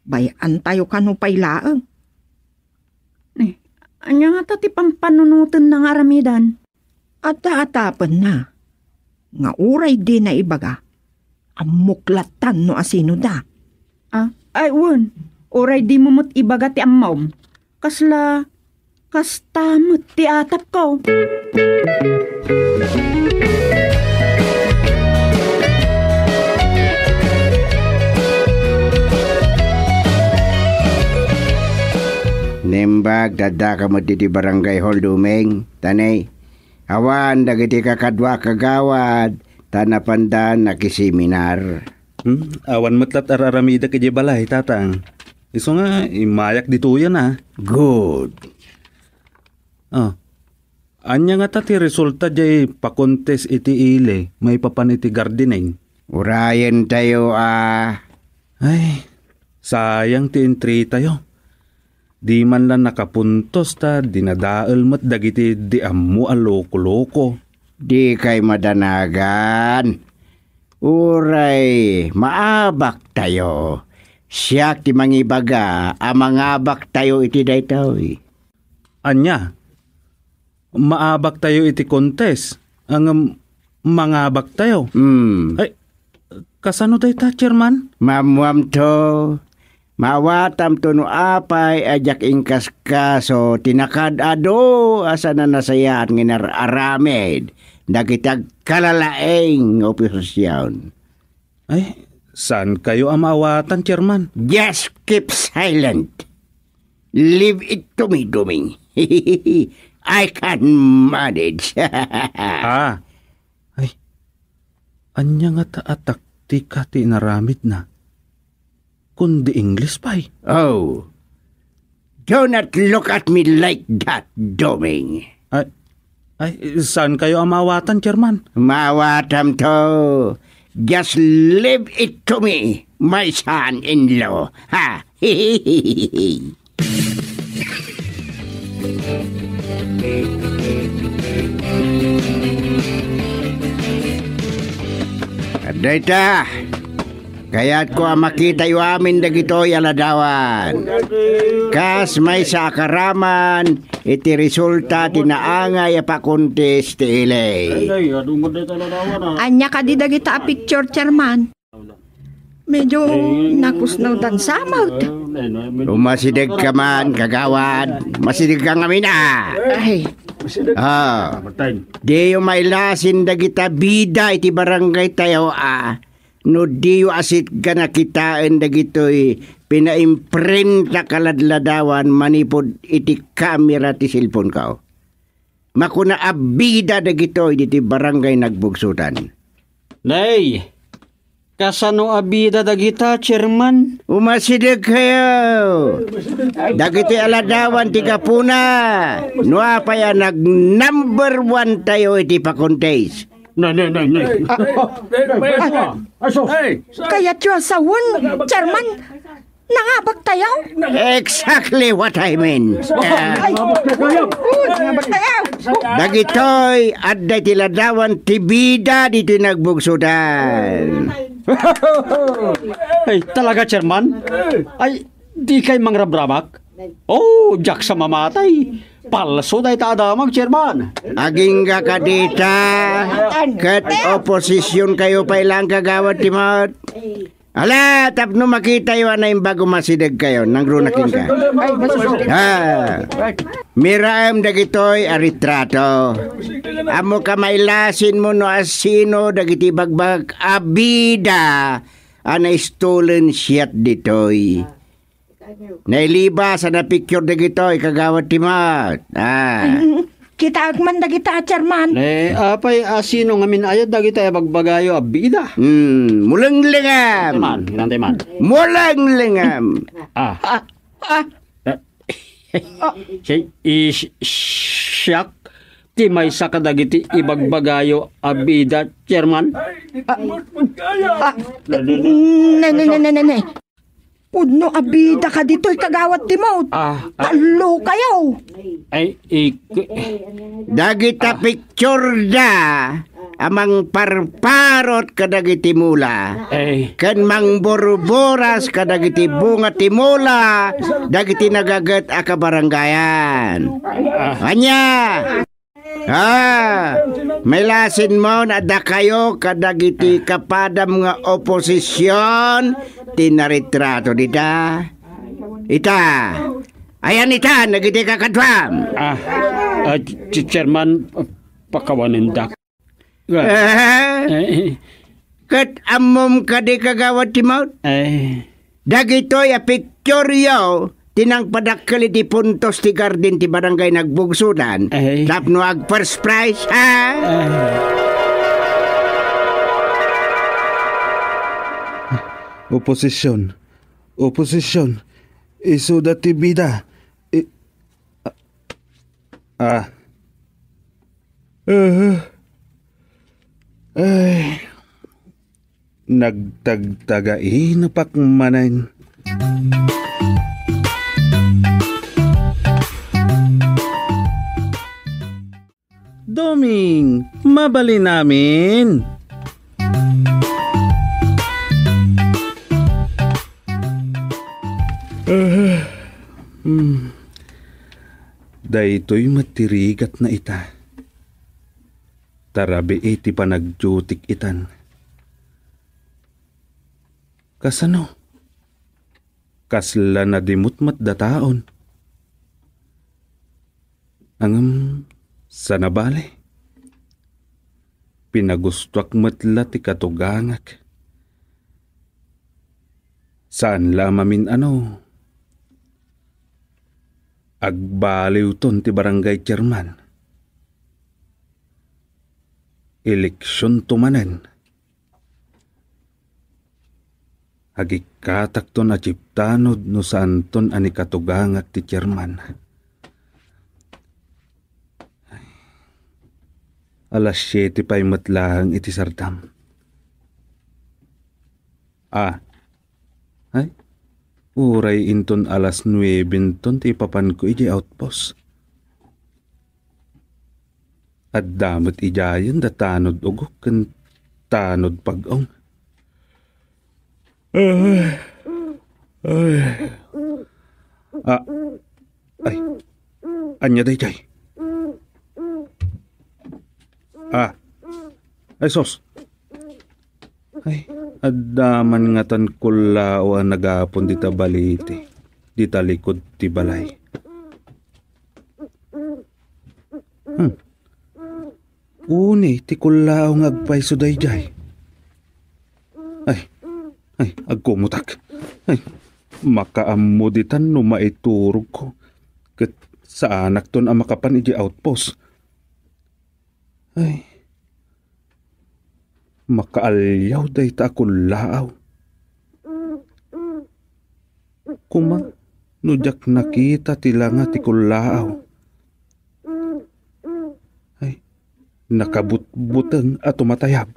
Bay-antayo kano pay laeng. Eh, ania ngata ti pampanunotenna nga aramidan? Adda atapenna. Nga uray dina ibaga, ammok lattan no asinoda. Ah, ay, wen. Uray dimo met ibaga ti ammom. Kasla, kasta met ti atapko. Naimbag ti addaka met iti barangay hall, Dumeng, ta ne, awan dagiti kakadua a kagawad, ta napanda nakiseminar. Hmm, awan met lat ar-aramidek idiay balay, Tatang. Isu nga, immayak ditoyen a. Good. Ah, Ania ngata ti resulta diay pakontes iti ili maipapan iti gardening? Urayentayo a. Ay, sayang ti entry tayo. Di man la nakapuntos ta dinadael met dagiti di ammo a loko-loko. Dikay madanagan. Uray maabaktayo. Siak ti mangibaga a mangabaktayo iti daytoy. Ania? Maabaktayo iti contest? Ngem mangabaktayo? Hmm. Ay, kasano dayta, Chairman? Maammoamto. Maawatamto no apay a diak inkaskaso ti nakaad-adu a saan a nasayaat nga inar-aramid dagiti agkalalaing nga oposision. Ay, saankayo a maawatan, Chairman? Just keep silent. Leave it to me, Doming. I can manage. Ah. Ay, ania ngata a taktika ti inaramidna? Kundi English pay. Oh. Do not look at me like that, Doming. Ay, ay, saankayo a maawatan, Chairman? Maawatamto. Just leave it to me, my son-in-law. Ha? Dayta, kayatko a makitayo amin dagitoy a ladawan. Kas maysa a karaman iti resulta ti naangay a pakontes ti ili. Ania kadi dagita a picture, Chairman? Medyo nakusnawdan sa met. Umasidegka man, kagawad. Masidegka ngamin a. Ay. Ah. Diyo mailasin dagita bida iti barangay tayo a. No diyo asitgan a kitaen dagitoy pinaimprenta kaladladawan manipud iti kamera ti cellphone-ko. Makuna a bida dagitoy ditoy barangay Nagbugsutan. Nay, kasano a bida dagita, Chairman? Umasidegkayo. Dagitoy a ladawan ti gapuna. No apay a nag-number one tayo iti pakontes. Nay, nay, nay, nay. Ah. Ay, sus. Kayatyo a sawen, Chairman, nangabaktayo? Exactly what I mean. Ay, oh, nangabaktayo. Dagitoy, adda iti ladawan ti bida ditoy Nagbugsutan. Ay, talaga, Chairman? Ay, dikay mangrabrabak? Oh, diak sa mamatay. Palso dayta a damag, Chairman. Agingga kadita, ket oposisionkayo pay laeng, Kagawad Timot. Ala, tapno makitayo a naimbag, umasidegkayo, nangruna kenka. Ah, miraem dagitoy a retrato. Ammoka mailasinmo no asino dagiti bagbagak a bida a naistolen siat ditoy. Nailibas a napicture dagitoy, Kagawad Timot. Ah. Kitaek man dagita, Chairman. Ne, apay, asino ngamin aya dagita a bagbagayo a bida? Hmm, mulenglengam. Inantay man, inantay man. Mulenglengam. Ah. Ah, ah. Eh, si, is, siak, ti maysa kadagiti ibagbagayo a bida, Chairman. Ah, ah, ne, ne, ne, ne, ne, ne. Pudno a bida kaditoy, Kagawad Timot. Ah, ah. Tallo kayo. Ay, ik- Dagita picture da a mangparparot kadagiti mula. Ay. Ken mangburburas kadagiti bunga ti mula dagiti nagaget a kabarangayan. Ah. Ania? Ah, mailasinmo a dakayo kadagiti kapadam nga oposision ti naretrato dita. Ita, ayan ita, dagiti kakaduam. Ah, ah, ch-, Chairman, pakawanendak. Eh? Eh. Ket ammom kadi, Kagawad Timot? Eh. Dagitoy a pictureyo ti nangpadakkel iti puntos ti garden ti Barangay Nagbugsutan. Eh. Tapno ag first prize, ha? Eh. Oposisyon. Oposisyon. Isuda ti bida. I-, ah. Ah. Ah. Ay, nagtagtagainapak manen. Doming, mabalin amin. Ah, hmm. Daytoy met ti rigatna ita. Ta rabii ti panagdiotik itan. Kasano? Kasla nadimut met dataon. Ngem, saan a bale. Pinagustoak met la ti katugangak. Saan la a mamin-ano. Agbaliwton ti barangay chairman. Eleksionto manen. Agikkatakton a chiptanod no saanton a nikatugangak ti chairman. Alas siete pay met laeng iti sardam. Ah. Ay, uray inton alas nuebenton ti ipapanko idiay outpost. Adda met idiayen da tanod ugok ken tanod pag-ong. Ay. Ay. Ah. Ay. Ania daydiay? Ah. Ay, sus. Ay, adda man ngatan kullao a nagapon dita balite, dita likud ti balay. Hmm. Uni ti kullao nga agpayso daydiay. Ay, ay, agkumutak. Ay, makaammo ditan no maiturogko. Ket saanakton a makapan idiay outpost. Ay, makaalliaw dayta a kullaaw. Koma, no diak nakita ti langa ti kullaaw. Ay, nakabutbuteng a tumatayab.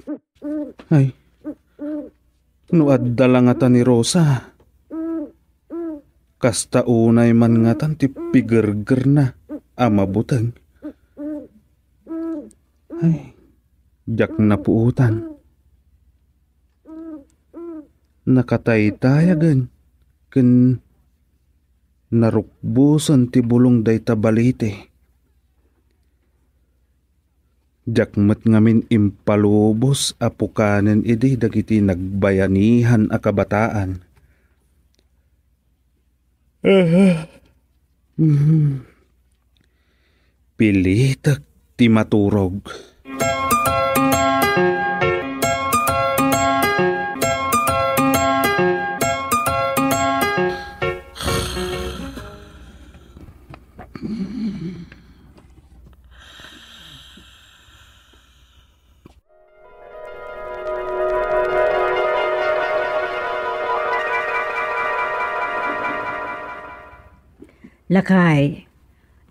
Ay, no adda la ngata ni Rosa. Kasta unay man ngatan ti pigergerna a mabuteng. Ay, diak napuotan. Nakataytayagen ken narukbosen ti bulong dayta balite. Diak met ngamin impalubos a pukanen idi dagiti nagbayanihan a kabataan. Mhm. Pilitek ti maturog. Lakay,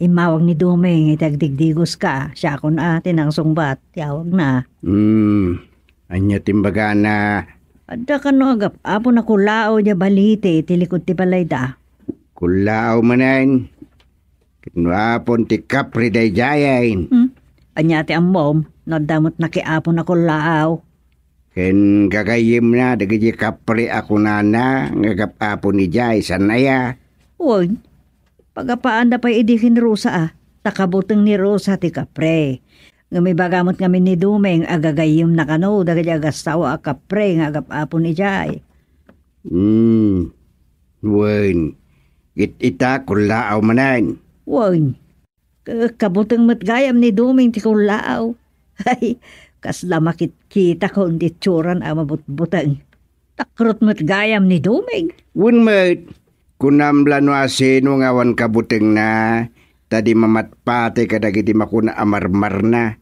immawag ni Dumeng iti agdigdigoska, siakon a ti nangsungbat ti awagna. Hmm, ania ti imbagana? Adda kano agap-apon a kullaaw idiay balite iti likud ti balayda. Kullaaw manen? Ket no apon ti kapre daydiayen. Hmm? Ania ti ammom no adda met nakiapon a kullaaw? Ken gagayyemna dagiti kapre a kunana nga agap-apon idiay, saan aya? Wen, pagapaanda pay idi ken Rosa a, ta kabuteng ni Rosa ti kapre. Ngem ibaga met ngamin ni Dumeng a gagayyemna kano dagiti agassawa a kapre nga agap-apon idiay. Hmm. Wen, it-ita kullaaw manen. Wen, ka-, kabuteng met gayam ni Dumeng ti kullaaw. Ay, kasla makitkitakon ti itsuran a mabutbuteng. Takrot met gayam ni Dumeng. Wen met, kunam la no asino nga awan kabutengna, ta di mamatpati kadagiti makuna a marmarna.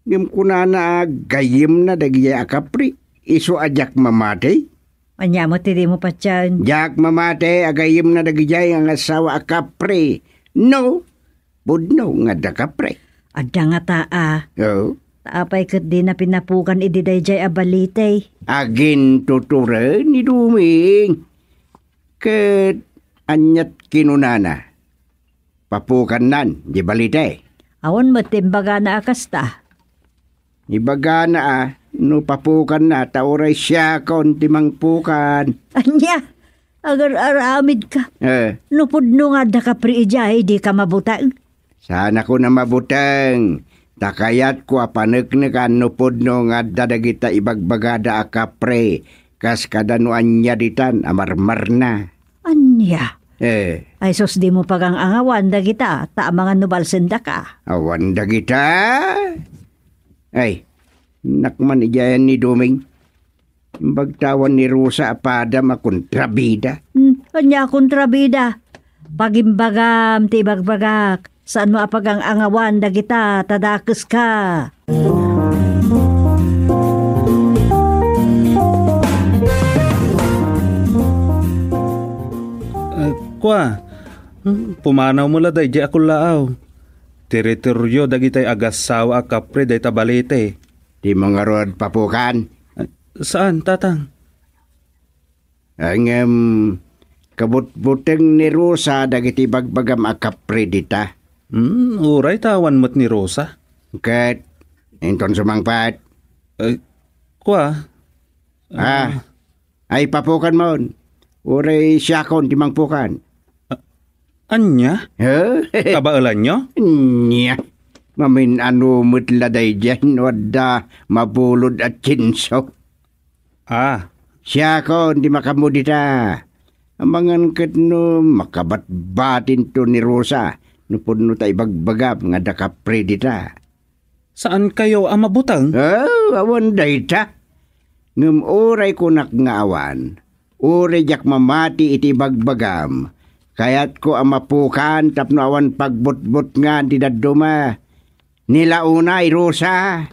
Ngem kunana a gayyemna dagiti a kapre, isu a diak mamati. Ania met ti dimo patien? Diak mamati a gayyemna dagidiay nga agassawa a kapre. No, pudno nga adda kapre. Adda ngata a. Oo. Ta apay ket dina pinapukan idi daydiay a balite? Agintuturen ni Duming. Ket aniat kinunana? Papukannan di balite? Awan met ti imbagana a kasta. Ibagana a no papukanna ta uray siakon ti mangpukan. Ania? Agar-aramidka. Eh. No pudno nga adda kapre idiay, dika mabuteng. Saanakon a mabuteng, ta kayatko a paneknekan no pudno nga adda dagita ibagbagada a kapre, kas kada no ania ditan a marmarna. Ania? Eh. Ay sus, dimo pagang-angawan dagita, ta amangan no balsendaka. Awan dagita? Ay, nakman idiayan ni Duming. Imbagtawan ni Rosa a padam a kontrabida. Hmm, ania a kontrabida? Pagimbagam ti ibagbagak. Saanmo a pagang-angawan dagita ta dakeska. Eh, kua, hmm, pumanawmo la daydiay a kullaaw. Teritorio dagitay agassawa a kapre dayta balite. Dimo ngarud papukan? Eh, saan, tatang? Ngem, kabutbuteng ni Rosa dagiti ibagbagam a kapre dita. Hmm, uray ta awan met ni Rosa. Ket, inton sumangpet? Eh, kua? Ah, ay papukanmon. Uray siakon ti mangpukan. Ah, ania? Eh? Kabaelanyo? Ania? Mamin-ano met la daydiay no adda mabulod a tsinso. Ah. Siakon ti makaammo dita. Amangan ket no makabatbatinto ni Rosa no pudno ta ibagbagam nga adda kapre dita. Saankayo a mabuteng? Oh, awan dayta. Ngem uray kunak nga awan, uray diak mamati iti ibagbagam, kayatko a mapukan tapno awan pagbutbutngan ti dadduma. Ni la unay, Rosa.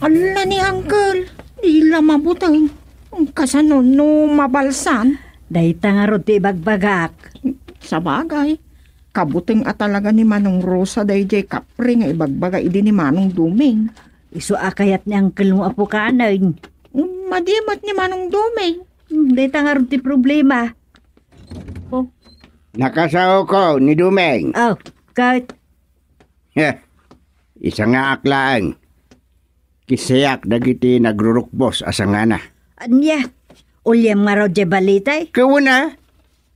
Alla ni Uncle, di la mabuteng. Kasano no mabalsan? Dayta ngarud ti ibagbagak. Sabagay, kabuteng a talaga ni Manong Rosa daydiay kapre nga ibagbaga idi ni Manong Duming. Isu a kayat ni Uncle mo a pukanen. Madi met ni Manong Duming. Hmm, dayta ngarud ti problema. Oh. Nakasaokaw ni Duming. Oh, ket Heh, isangaak laeng. Kisayak dagiti nagrurukbos a sangana. Ania? Uliam ngarud diay balite? Kawen a.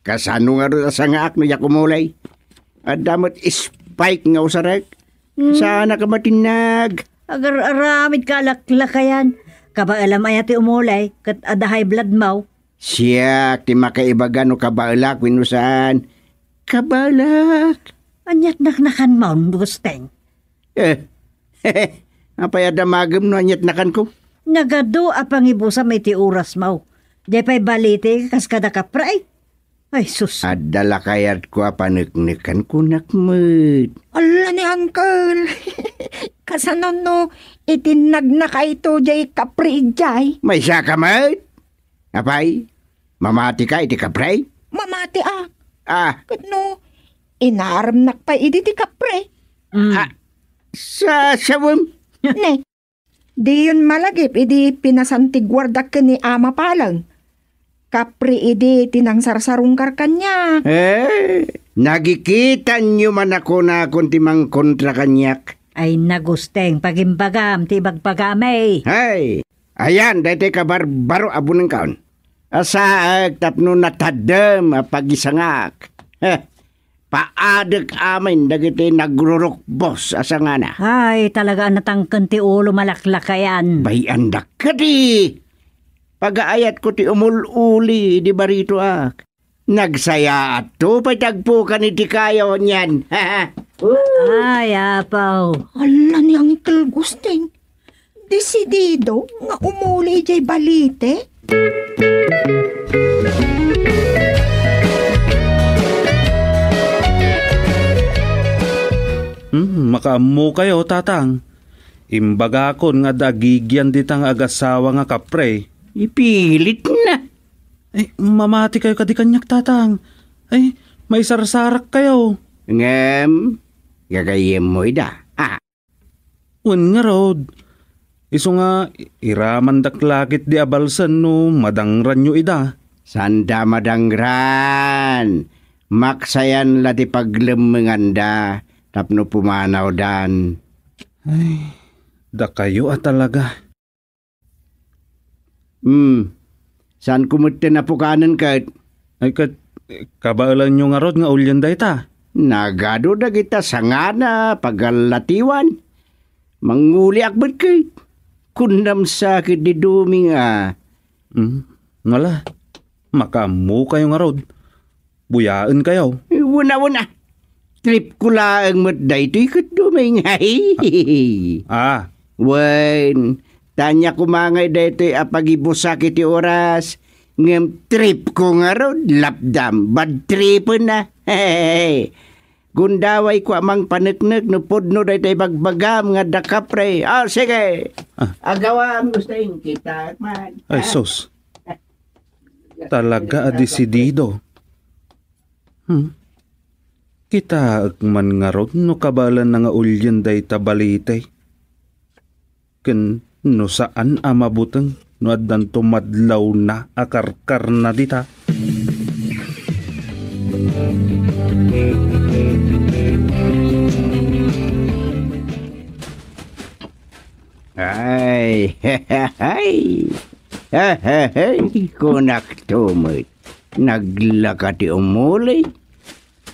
Kasano ngarud a sangaak no diak umuley? Adda met spike nga usarek. Hmm. Saanak a matinnag. Agar-aramidka a laklakayan. Kabaelam aya ti umuley, ket adda high blood mo. Siak ti makaibaga no kabaelak wenno saan. Kabaelak. Aniat naknakanmon, Gusteng? Eh, apay a damagem no aniat nakanko? Nagadu a pangibusam iti orasmo. Diay pay balite kas kada kapre. Ay, sus. Adda la kayatko a paneknekan, kunak met. Alla ni Uncle. Kasano no itinnagna kayto diay kapre idiay? Maysaka met? Apay, mamatika iti kapre? Mamati a. Ah. Ket no, inaremnak pay idi ti kapre. Mm. Ah, sa sawem. Ne, diyon malagip idi pinasan ti guarda ken ni Ama Paleng. Kapre idi ti nangsarsarungkar kaniak. Eh, nagikitanyo man a kunakon ti mangkontra kaniak. Ay, Gusteng, pagimbagam ti ibagbagam, eh. Hay, ayan, daytoy kabarbaro a bunengkaon. Asaek tapno nataddem a pagisangak. Heh, paadek amin dagiti nagrurukbos a sangana. Ay, talaga a natangken ti ulo, malaklakayan. Bay-andak kadi. Pagaayatko ti umul-uli di baritoak. Nagsayaatto pay ti agpukan iti kayo nian. Ay, apaw. Ala ni Uncle Gusteng. Desidido nga umuli idiay balite? Hmm, Kaammokayo, Tatang. Imbagakon nga adda agigian dita nga agasawa nga kapre. Ipilitna. Eh, mamatikayo kadi kaniak, Tatang. Ay, maisarsarakkayo. Ngem, gagayyemmo ida. Ah. Wen ngarud, isu nga iramandak la ketdi a balsen no madangranyo ida. Sanda madangran. Maksayan la ti paglemmenganda tapno pumanawdan. Ay, dakayo a talaga. Hmm. Saanko metten a pukanen ket? Ay, ket kabaelanyo ngarud nga ulien dayta? Nagadu dagita sangana, pagallatiwan. Manguliak met ket. Kunam sa ket di Duming a. Hmm. Ngala, makaammokayo ngarud. Buyaenkayo. Wen a, wen a. Tripko laeng met daytoy ket Duming. Ah. Wen, ta ania koma ngay daytoy a pagibusak iti oras, ngem tripko ngarud, lapdam, bad tripen a. Gundawayko a mangpaneknek no pudno daytoy bagbagam nga adda kapre. Ah, sige. Ah. Agawam, Gusting, kita man. Ay, sus. Talaga a desidido. Hmm. Kitaek man ngarud no kabaelanna nga ulien dayta balite. Ken no saan a mabuteng no addanto madlawna a karkarna dita. Ay, ay, ay, kunakto met. Naglaka ti umuli.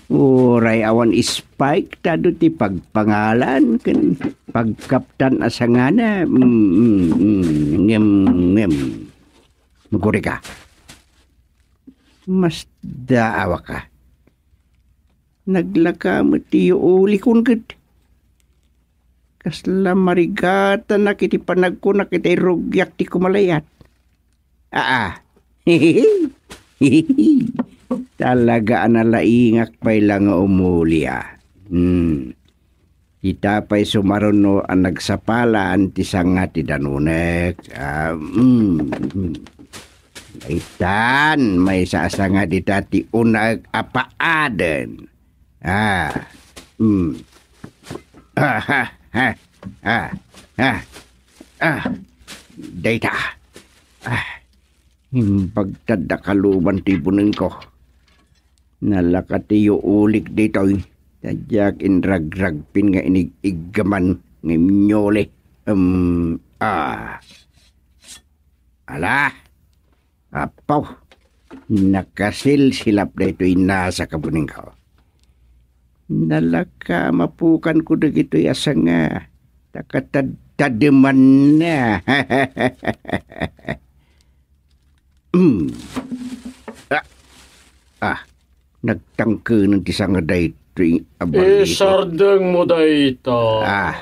Uray awan spike ta adu ti pagpangalan ken pagkaptan a sangana. Mm, mm, mm. Ngem, ngem. Nagurika. Masdaawaka. Naglaka met ti yuulikon ket. Kasla marigatanak iti panagkunak iti rugiak ti kumalayat. Aa. Talaga a nalaingak pay la nga umuli, a. Hmm. Ita pay sumaruno a nagsapalan ti sanga ti danunek. Ah, mm, mm. Itan, maysa a sanga dita ti unaek a paaden. Ah, mm. Ah, ha, ha, ah, ah, ah. Dayta. Ah, imbag ta adda kaluban ti bunengko. Nalaka ti yuulik ditoy. Ta diak inragragpin nga inig-iggaman nga imyuli. Em, ah. Ala, Apo, nakasilsilap daytoy nasa kabunengko. Nalaka mapukanko dagitoy a sanga, ta katadtademanna. Hmm. Ah, ah, nagtangkenen ti sanga daytoy a balito. Isardengmo dayta. Ah.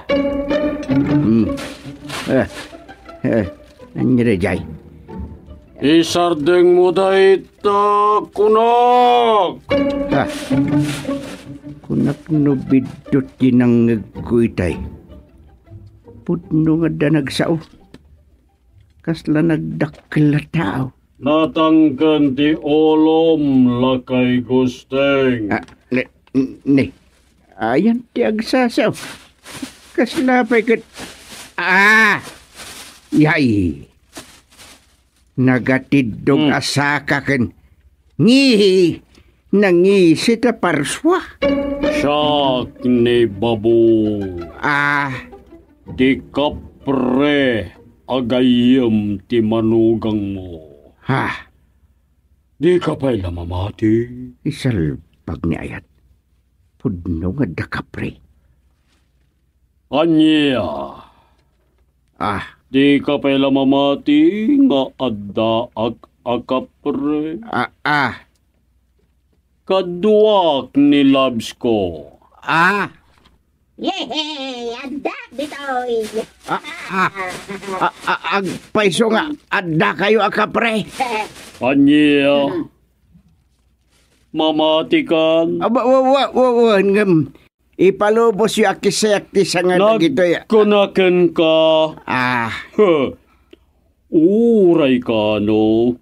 Hmm. Ah. Eh, ania daydiay? Isardengmo dayta, kunak! Ah. Kunak no biddut ti nangngegko itay. Pudno nga adda nagsao. Kasla nagdakkel a tao. Natangken ti ulom, Lakay Gusteng. Ah, ne, ne. Ayan ti agsasao. Kasla pay ket, ah! Yay! Nagatiddog Hmm. a saka ken ngihi, nangisi ta parsua. Siak ni Babong. Ah. Ti kapre a gayyem ti manugangmo. Ha? Dika pay la mamati? Isalpag ni Ayat. Pudno nga adda kapre. Ania? Ah. Dika pay la mamati nga addaak a kapre? Ah, ah. Kaduak ni Labs ko. Ah. Yehey! Adda ditoy! Ah, ah. Ah, ah, agpayso nga adda kayo a kapre. Ania? Hmm. Mamati kan? Ah, wa, wa, wa, wa, wa, ngem, Ipalubosyo a kisayak ti sanga dagitoy. Nagkuna kenka. Ah. Huh. Uray kano,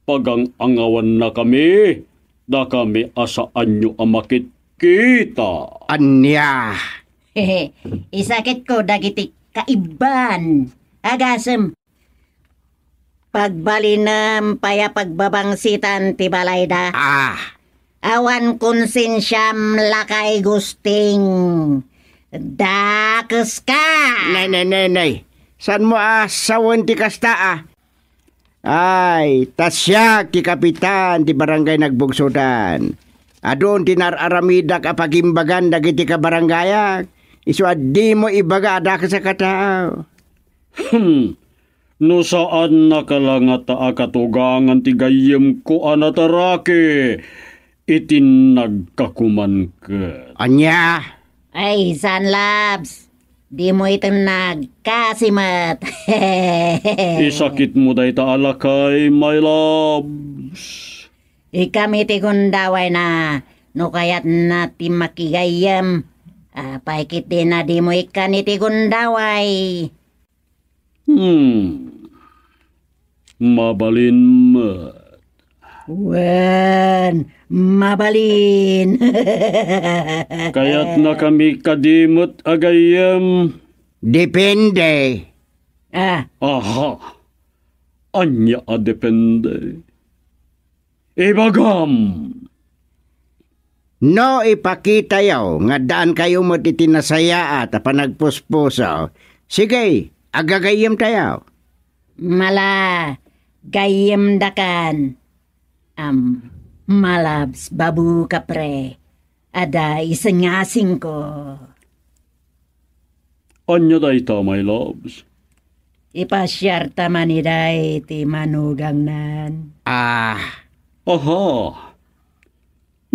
pagang-angawannakami, dakami a saanyo a makitkita. Ania? Isakitko dagiti kaibban. Agasem, pagbalinem pay a pagbabangsitan ti balayda. Ah. Awan konsensiam, lakay Gusting. Dakeska! Nay, nay, nay, nay. Saanmo a sawen ti kasta, a? Ay, ta siak ti kapitan ti barangay Nagbugsodan. Adun ti naar-aramidak a pagimbagan dagiti kabarangayak. Isu a dimo ibaga a dakes a katao. Hmm. No saannaka la ngata a katugangan ti gayyemko a nataraki iti nagkakuman ket. Ania? Ay, saan, Labs. Dimo iten nagkasi met. Isakitmo dayta a lakay, my loves. Ikam iti gundawayna, no kayatna ti makigayyem. Apay ketdin a dimo ikkan iti gundaway? Hmm. Mabalin met. Wen, mabalin. Kayatnakami kadi met a gayyem? Depende. Ah. Aha. Ania a depende? Ibagam! No ipakitayo nga addaankayo met iti nasayaat a panagpuspuso, sige, agagayyemtayo. Mala, gayyemdakan. Am, malabs, babu, kapre. Adda isengasingko. Ania dayta, my loves? Ipasiarta man idiay ti manugangnan. Ah. Aha.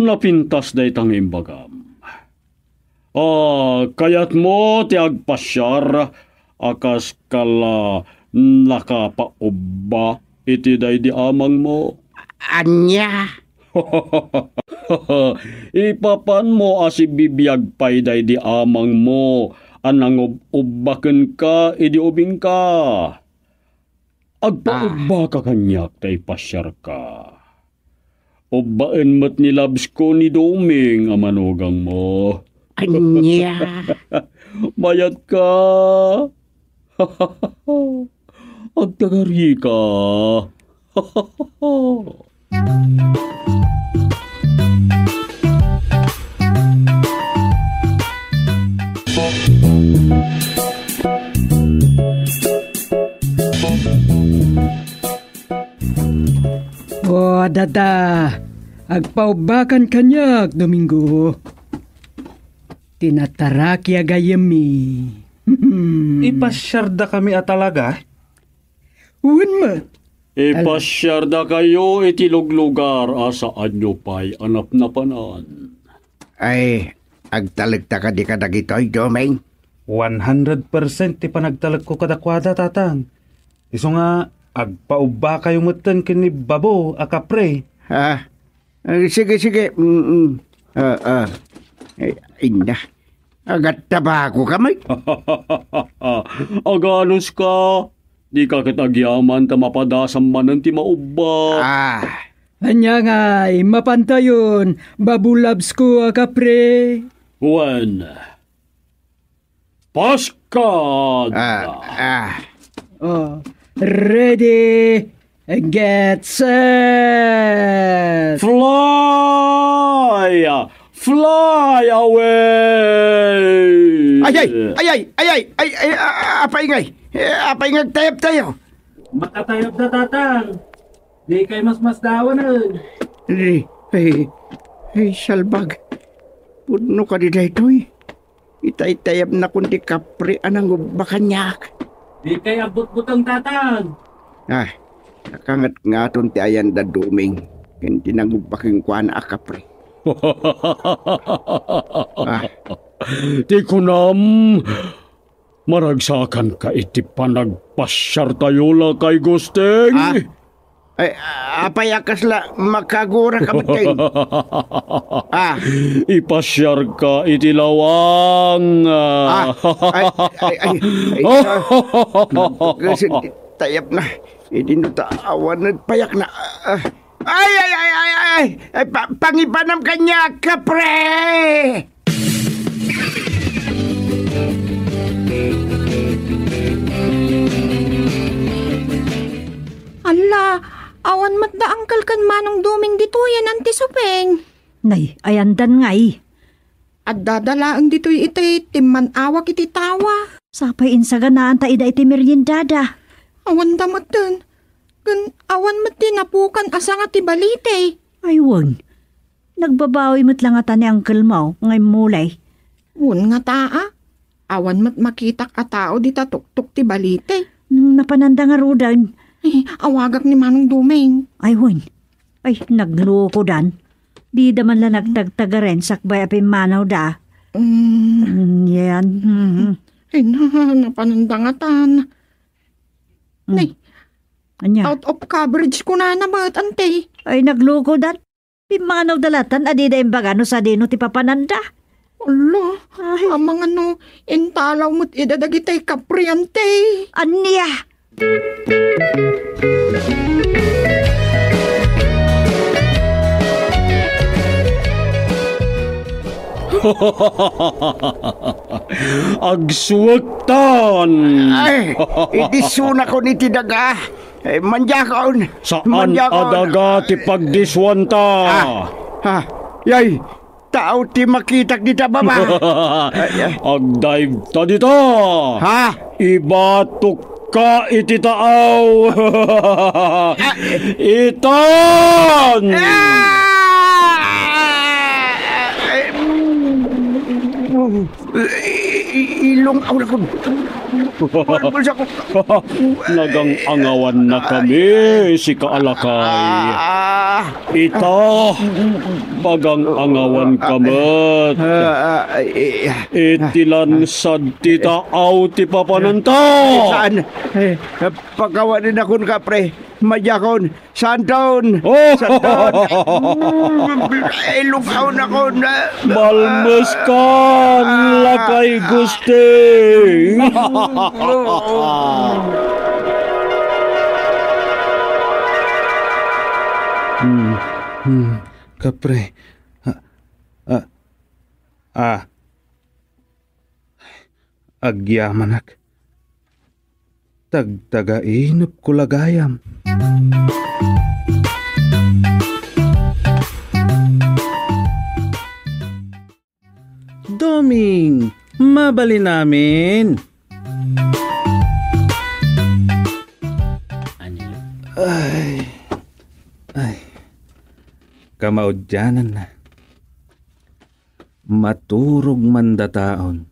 Napintas dayta nga imbagam. Ah, kayatmo ti agpasiar a kas kala nakapaubba iti daydi amangmo? Ania? Ipapanmo a sibibiag pay daydi amangmo a nangub-ubba kenka idi ubingka. Agpaubbaka kaniak ta ipasiarka. Ubbaen met ni labsko ni Doming a manugangmo. Ania? Mayatka. Agtagarika. O, adda, agpaubbakan kaniak, Domingo. Ti nataraki a gayyemmi. Ipasiardakami a talaga? Wen met. Ipasiardakayo iti luglugar a saanyo pay a napnapanan. Ay, agtalekta kadi kadagitoy, Doming? One hundred percent ti panagtalekko kadakuada, Tatang. Isu nga, agpaubbakayo metten ken ni Babo a kapre. Ha? Ah, sige, sige. Mm, mm. Ah, ah. Ay, inda. Agattabako ka met. Aganuska. Dika ket agyaman ta mapadasam manen ti maubba. Ah. Ania ngay, mapantayon, Babo Labsko a kapre? Wen. Paskad! Ah, ah. Oh, ready, get set! Fly! Fly away! Ay, ay, ay, ay, ay, ay, ay, ay, a-, a-, apay ngay? Eh, apay ngay agtayabtayo? Makatayabda, Tatang. Dikay masmasdawanen. Ay, ay, ay, salbag. Pudno kadi daytoy? Itaytayabnakon ti kapre a nangubba kaniak. Dikay agbutbuteng, Tatang. Ah, nakangatngaton ti ayan da Doming ken ti nangubba kenkuana a kapre. Ah. Ti kunam, maragsakanka iti panagpasiartayo, lakay Gusting? Ah, Ay, apay a kasla makagura ka met kay? Ah. Ipasiarka iti lawang. Ah, ay, ay, ay, ay, ah. Kasi tayap na. Idi no ta awan nagpayak na. Ah. Ay, ay, ay, ay, ay, ay, pa-, pangibanam kaniak, kapre! Alla, awan met da Angkel ken Manong Doming ditoyen, Anti Supeng. Nay, ayandan ngay. Addada laeng ditoy iti timman-awak iti tawa. Sapay insaganaan ta ida iti meriendada. Awan da metten. Ken awan met ti napukan a sanga ti balite. Ay, wen. Nagbabawi met la ngata ni Uncle Mao nga immulay. Wen ngata a. Awan met makitak a tao dita tuktok ti balite. Napananda ngaruden. Eh, awagak ni Manong Doming. Ay, wen. Ay, naglukodan. Dida man la nagtagtagaren sakbay a pimmanawda. Mm. Mm, yan. Mm. Ay, na, napananda ngatan. Mm. Nay, ania? Out of coverage kunana met, ante. Ay, naglukodan. Pimmanawda latan a dida imbaga no sadino ti papananda. Ala, ay. Amangan no, intalaw met ida dagitay kapriante. Ania? Agsuektan! Ay, idisonakon iti daga. Eh, mandiakon. Saan a daga ti pagdiswanta? Ah, ah, yay, tao ti makitak dita baba. Ay, ay. Agdive ta dita. Ha? Ibatok ka iti taaw. Ah. Itan! Ah! I-, i-, ilong awnakon. Bulsa ko. Nagang-angawan na kami, sika a lakay. Ah. Ita, pagang-angawan ka met. Ah, ah, eh, eh, ah. Iti lansad ti taaw ti papananta. Saan? Eh, pakawanin akon, kapre. Madiakon. Santon! Oh! Santon! Ay, lukaw na ko na. Malmes ka, lakay Gusti! Hmm, hmm, kapre. Ah, ah, ah. Agyamanak. Tagtagainepko la gayam. Doming, mabalin amin. Ay, ay. Kamaudiananna. Maturog man dataon.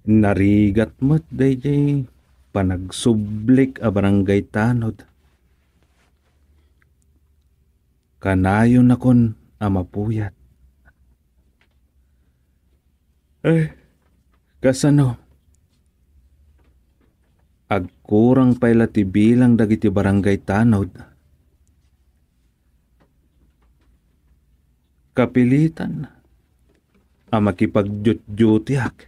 Narigat met daydiay panagsublik a barangay tanod. Kanayonakon a mapuyat. Eh, kasano? Agkurang pay la ti bilang dagiti barangay tanod. Kapilitan a makipagdiutdiutiak.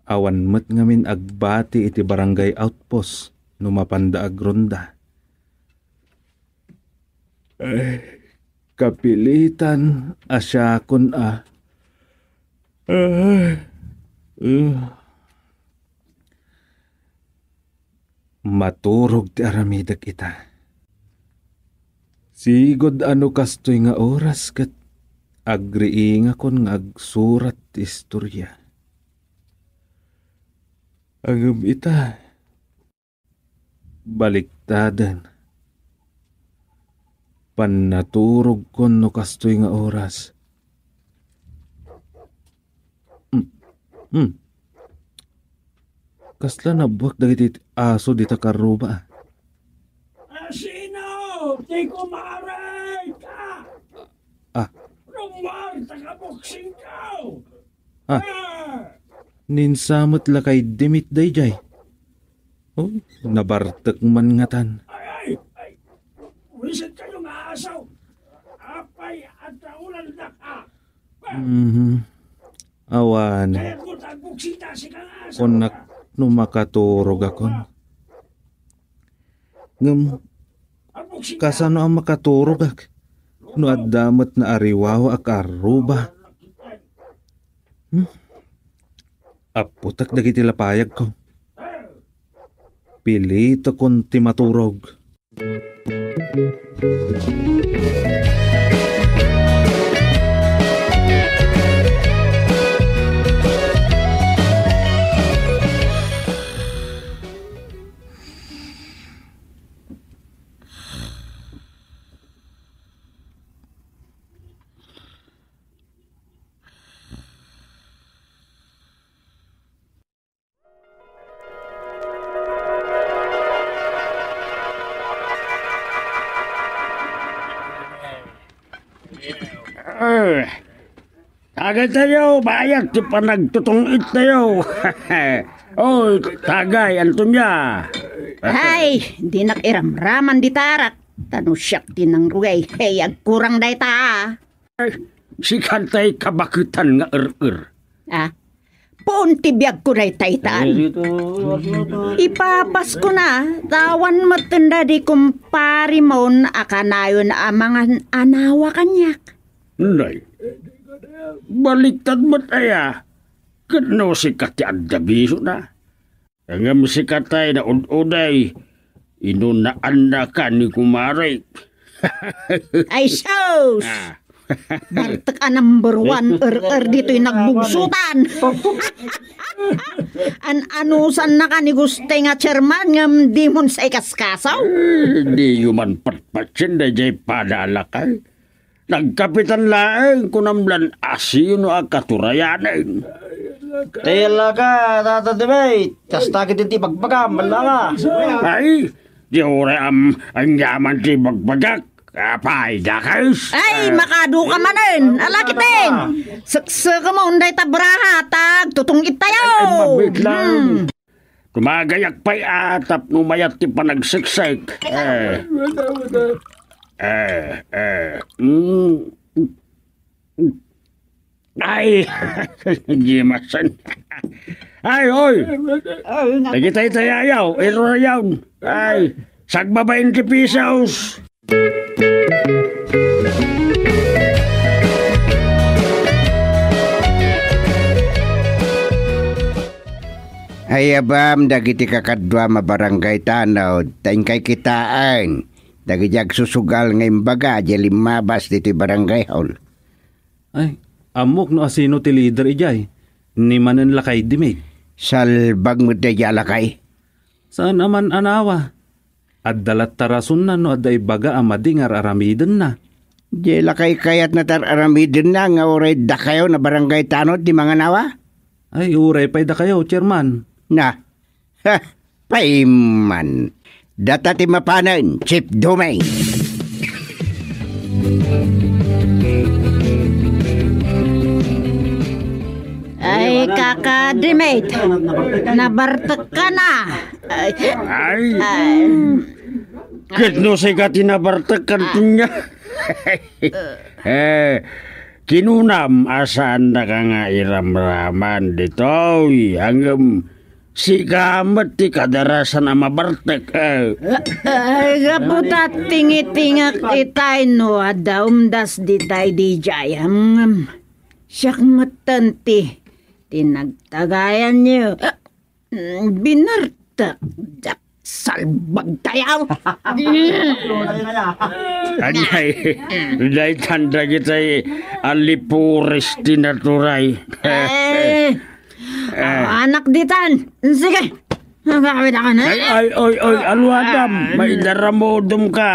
Awan met ngamin agbati iti barangay outpost no mapanda agronda. Eh, kapilitan a siakon a. Eh, eh. Maturog ti aramidek ita. Sigud a no kastoy nga oras ket agriingakon nga agsurat ti istorya. Ngem ita, baliktaden. Pannaturogkon no kastoy nga oras. Hmm. Hmm. Kasla nabbuak dagiti aso dita karruba, a. Asino ti kumarek? Ah. Rummuar ta kaboksingko! Ah, ninsa met lakay Dimit daydiay. Oh, nabartek man ngatan. Ay, ay, ay. Wisit kayo nga asaw. Apay, adda ulan na ka. Mhm. Awan. Kaya ko tagbuksit na si kang asaw. Kunak no makaturogakon. Ngem, kasano a makaturogak no adda met naariwawa a karruba? Hmm? Apputek dagiti lapayagko. Pilitekon ti maturog. Eh, tagay tayo, bayat ti panagtutong-it tayo. Oy, tagay, Antonia. Ay, dinak iramraman dita arak. Ta no siak ti nangrugay, hey, agkurang dayta. Ay, sikatay kabaketan nga er-er. Ah, puon ti biagko dayta itan. Ipapaskona, ta awan metten da di kumpari mon a kanayon a mangan anawa kaniak. Nay, baliktad met aya. Ket no sika ti adda bisona. Ngem sikatay naud-uday, inunaanna ka ni kumarek. Ay, sus! Ah. Bartek a number one er-er ditoy nagbugsutan. An-anusan na ka ni Guste nga chairman ngem dimon sa ikaskasaw? Eh, diyo man patpatien dayjay pada a lakay. Nagkapitan laeng, kunam lan, asino a katurayanen? Tayallaka, Tata Dimit. Kasta ketdi ti ibagbagam, ballaka. Ay, di uray am, aniaman ti ibagbagak. Apay, dakes? Ay, makaduka manen. Ala kiten. Seksekem dayta braha, ta agtutong-it tayo. Ay, ay, mabit lang. Hmm. Tumagayak pay a tapno mayat ti panagseksek. Eh. Eh, eh. Mm. Ay, gimasen. Ay, oy! Ay, nga- Dagitay tayayaw, irorayaw. Ay, sagbabain ti pisos. Ay, abam, dagiti kakaduam a barangay tanod, ta inkay kitaen, dagiti agsusugal nga imbaga, diay limmabas ditoy barangay hall. Ay, ammok no asino ti leader idiay. Ni manen lakay Dimit. Salbag met daydiay a lakay. Saan a man-anawa. Adda latta rasonna no adda ibaga a madi nga ar-aramidenna. Diay lakay kayatna ti ar-aramidenna nga uray dakayo a barangay tanod ti manganawa? Ay, uray pay dakayo, Chairman. Na, ha, paiman. Data ti mapanen, Chief Dumeng. Ay, Kaka Dimit, nabartek ka na. Ay, ay. Ay. Ket no sika ti nabartek, Antonia. Eh, kinunam a saandaka nga iramraman ditoy, ngem sika met ti kadarasan a mabartek, eh. Ay, gapu ta tingitingak itay no adda umdas ditay didiay, ngem siak metten ti, ti nagtagayanyo. Mm, binartak, dak-, salbag tayo. Anay, daytan dagitay a lipores ti naturay. Eh, Eh. Anak ditan. Sige. Agawid ako na. Ay, ay, ay, ay, aluadam. Ah. Maidaramudom ka.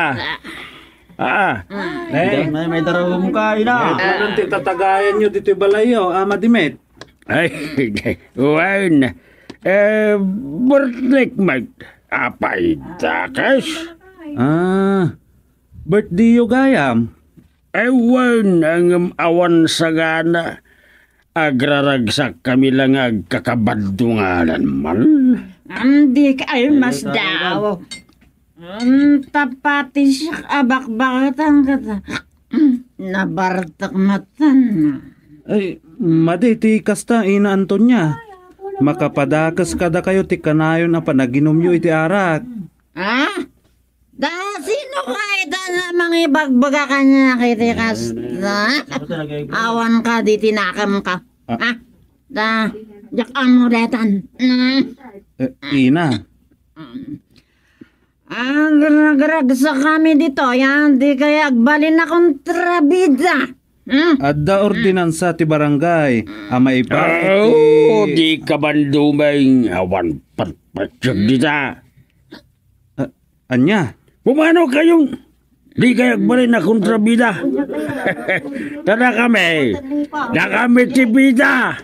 Ah. Ay. May, may daramudom ka, ina. Ay, anong ti tatagayan nyo dito balay, oh, Ama Dimet? Ay, wen. Eh, birthday, Mike. Apay, dakas? Ah, birthday yo gayam? Eh, wen, ang awan sagana. Agraragsakkami la nga agkakabaddo nga alanmal. Andi ka ay mas daaw. Anta pati siak a bakbakatan kata. Nabartak matan. Ay, madi ti kasta, Ina Antonia. Makapadakes kadakayo ti kanayon a panaginumyo iti arak. Ah? Da, sino ka ita nga mangibagbaga kaniak iti kasta? Awan ka, di tinakam ka. Ah. Ah, da, diak ammo daytan. Mm. Eh, Ina. Mm. Agragragsak kami ditoy, ah, di kay agbalin a kontrabida. Hmm? Adda ordinansa ti barangay a maiparit iti Oo, di kabandumen awan patpatsyag dita. A-, ania? Pumano kayong di kay agbalin a kontrabida? Tada kami, da kami ti bida.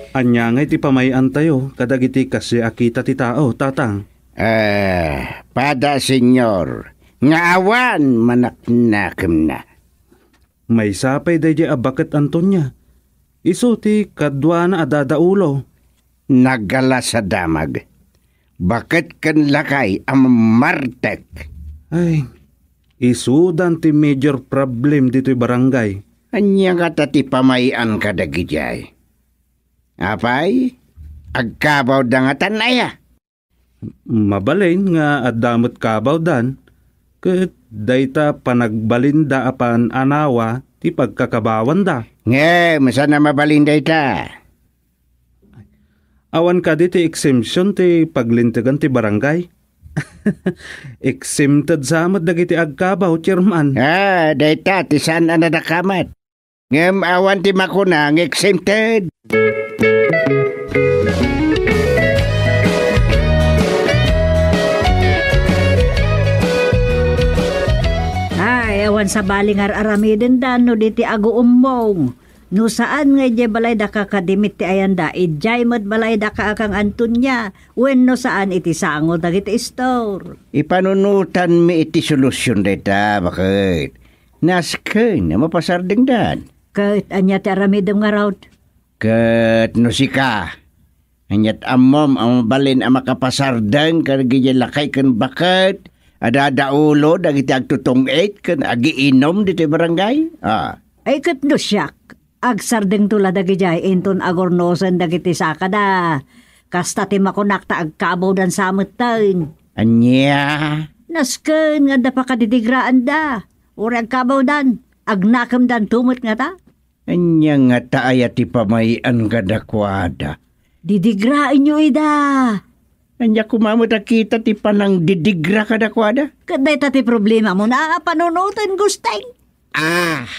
Ania ngay ti pamay-antayo kadagiti kastoy a kita ti tao, Tatang? Eh, pada, Señor, nga awan manaknakemna. Maysa pay daydiay a baket, Antonia. Isu ti kaduana a dadaulo. Nagalas a damag. Baket ken lakay a mammartek. Ay, isudan ti major problem ditoy barangay. Ania ngata ti pamay-an kadagidiay? Apay, agkabawda ngatan aya? Mabalin nga adda met kabawdan, ket dayta panagbalinda a paan-anawa ti pagkakabawanda. Ngem, saan a mabalin dayta? Awan kadi ti exemption ti paglintegan ti barangay? Exempted sa met dagiti agkabaw, Chairman. Ah, dayta ti saan a nadakamat. Ngem awan ti makuna nga exempted. Ay, awan sabali nga ar-aramidenda no di ti aguummong. No saan nga idiay balayda ka kadimit ti ayanda, idiay met balayda ka a Kang Antonia, wenno saan iti sango dagiti istor. Ipanunotanmi iti solusion dayta, baket. Nasken a mapasardengdan. Ket ania ti aramidem ngarud? Ket no sika, ania't ammom a mabalin a makapasardeng kadagiti lakay ken baket a dadaulo dagiti agtutong-it ken agiinum ditoy barangay? Ah. Ay, ket no siak, agsardengto la dagidiay inton agurnosen dagiti sakada. Kasta ti makunak ta agkabawdan sa metten. Ania? Nasken nga adda pakadidigraanda. Uray agkabawdan, agnakemdanto met ngata. Ania ngata aya ti pamay-an kadakuada? Didigraenyo ida. Ania koma met a kita ti panangdidigra kadakuada? Ket dayta ti problemamon a panunoten, Gusteng. Ah.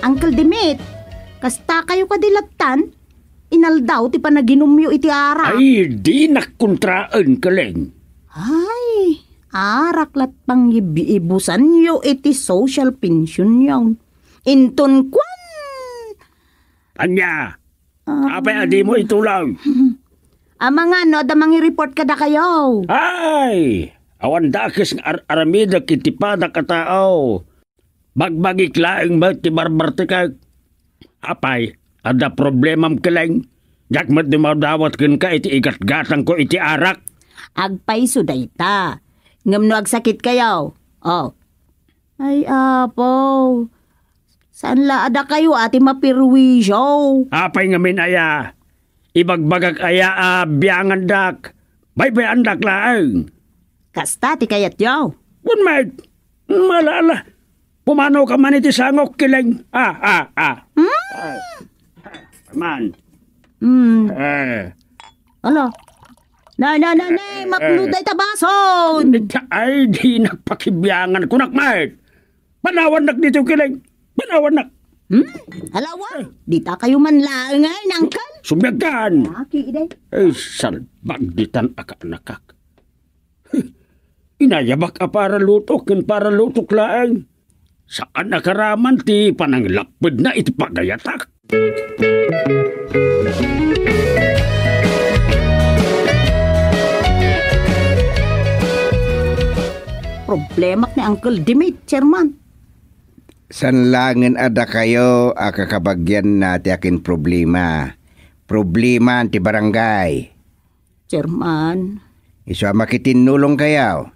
Uncle Dimit, kasta kayo kadi lattan? Inaldaw ti panaginumyo iti arak. Ay, dinak kontraen, Keleng. Ay, arak lat pangibiibusanyo iti social pensionyon. Inton kuan. Ania? Ah. Apay a dimo itulong? Amangan no adda mangi-report kadakayo. Ay, awan dakes nga ar-aramidek iti padak a tao. Bagbagik laeng met ti barbartekek. Apay, adda problemam, Keleng? Diak met dumawdawat kenka iti igatgatangko iti arak. Agpayso dayta. Ngem no agsakit kayo, oh. Ay, Apo, saan la a dakayo a ti mapirwisyo? Apay ngamin aya? Ibagbagak aya a biangandak? Baybay-andak laeng. Kasta ti kayatyo? Wen met. Mala, ala. Pumano ka man iti sangok, Keleng. Ah, ah, ah. Hmm? Ah. Man. Hmm. Eh. Ala. Nay, nay, nay, nay, eh, mapno eh. Dayta bason. Ita, ay, dinak pakibiangan. Kunak met. Panawannak ditoy, Keleng. Panawannak. Hmm? Alawa? Dita kayo man laeng ay, nangkal? Sumiagkan. Aki, iday. Ay, salbag ditan a kaanakak. Inayabak a paralutok ken paralutok laeng. Saan a karaman ti pananglappedna iti pagayatak. Problemak ni Uncle Dimit, Chairman. Saan laengen a dakayo a kakabagianna ti akin problema. Problema ti barangay. Chairman. Isu a makitinnulongkayo.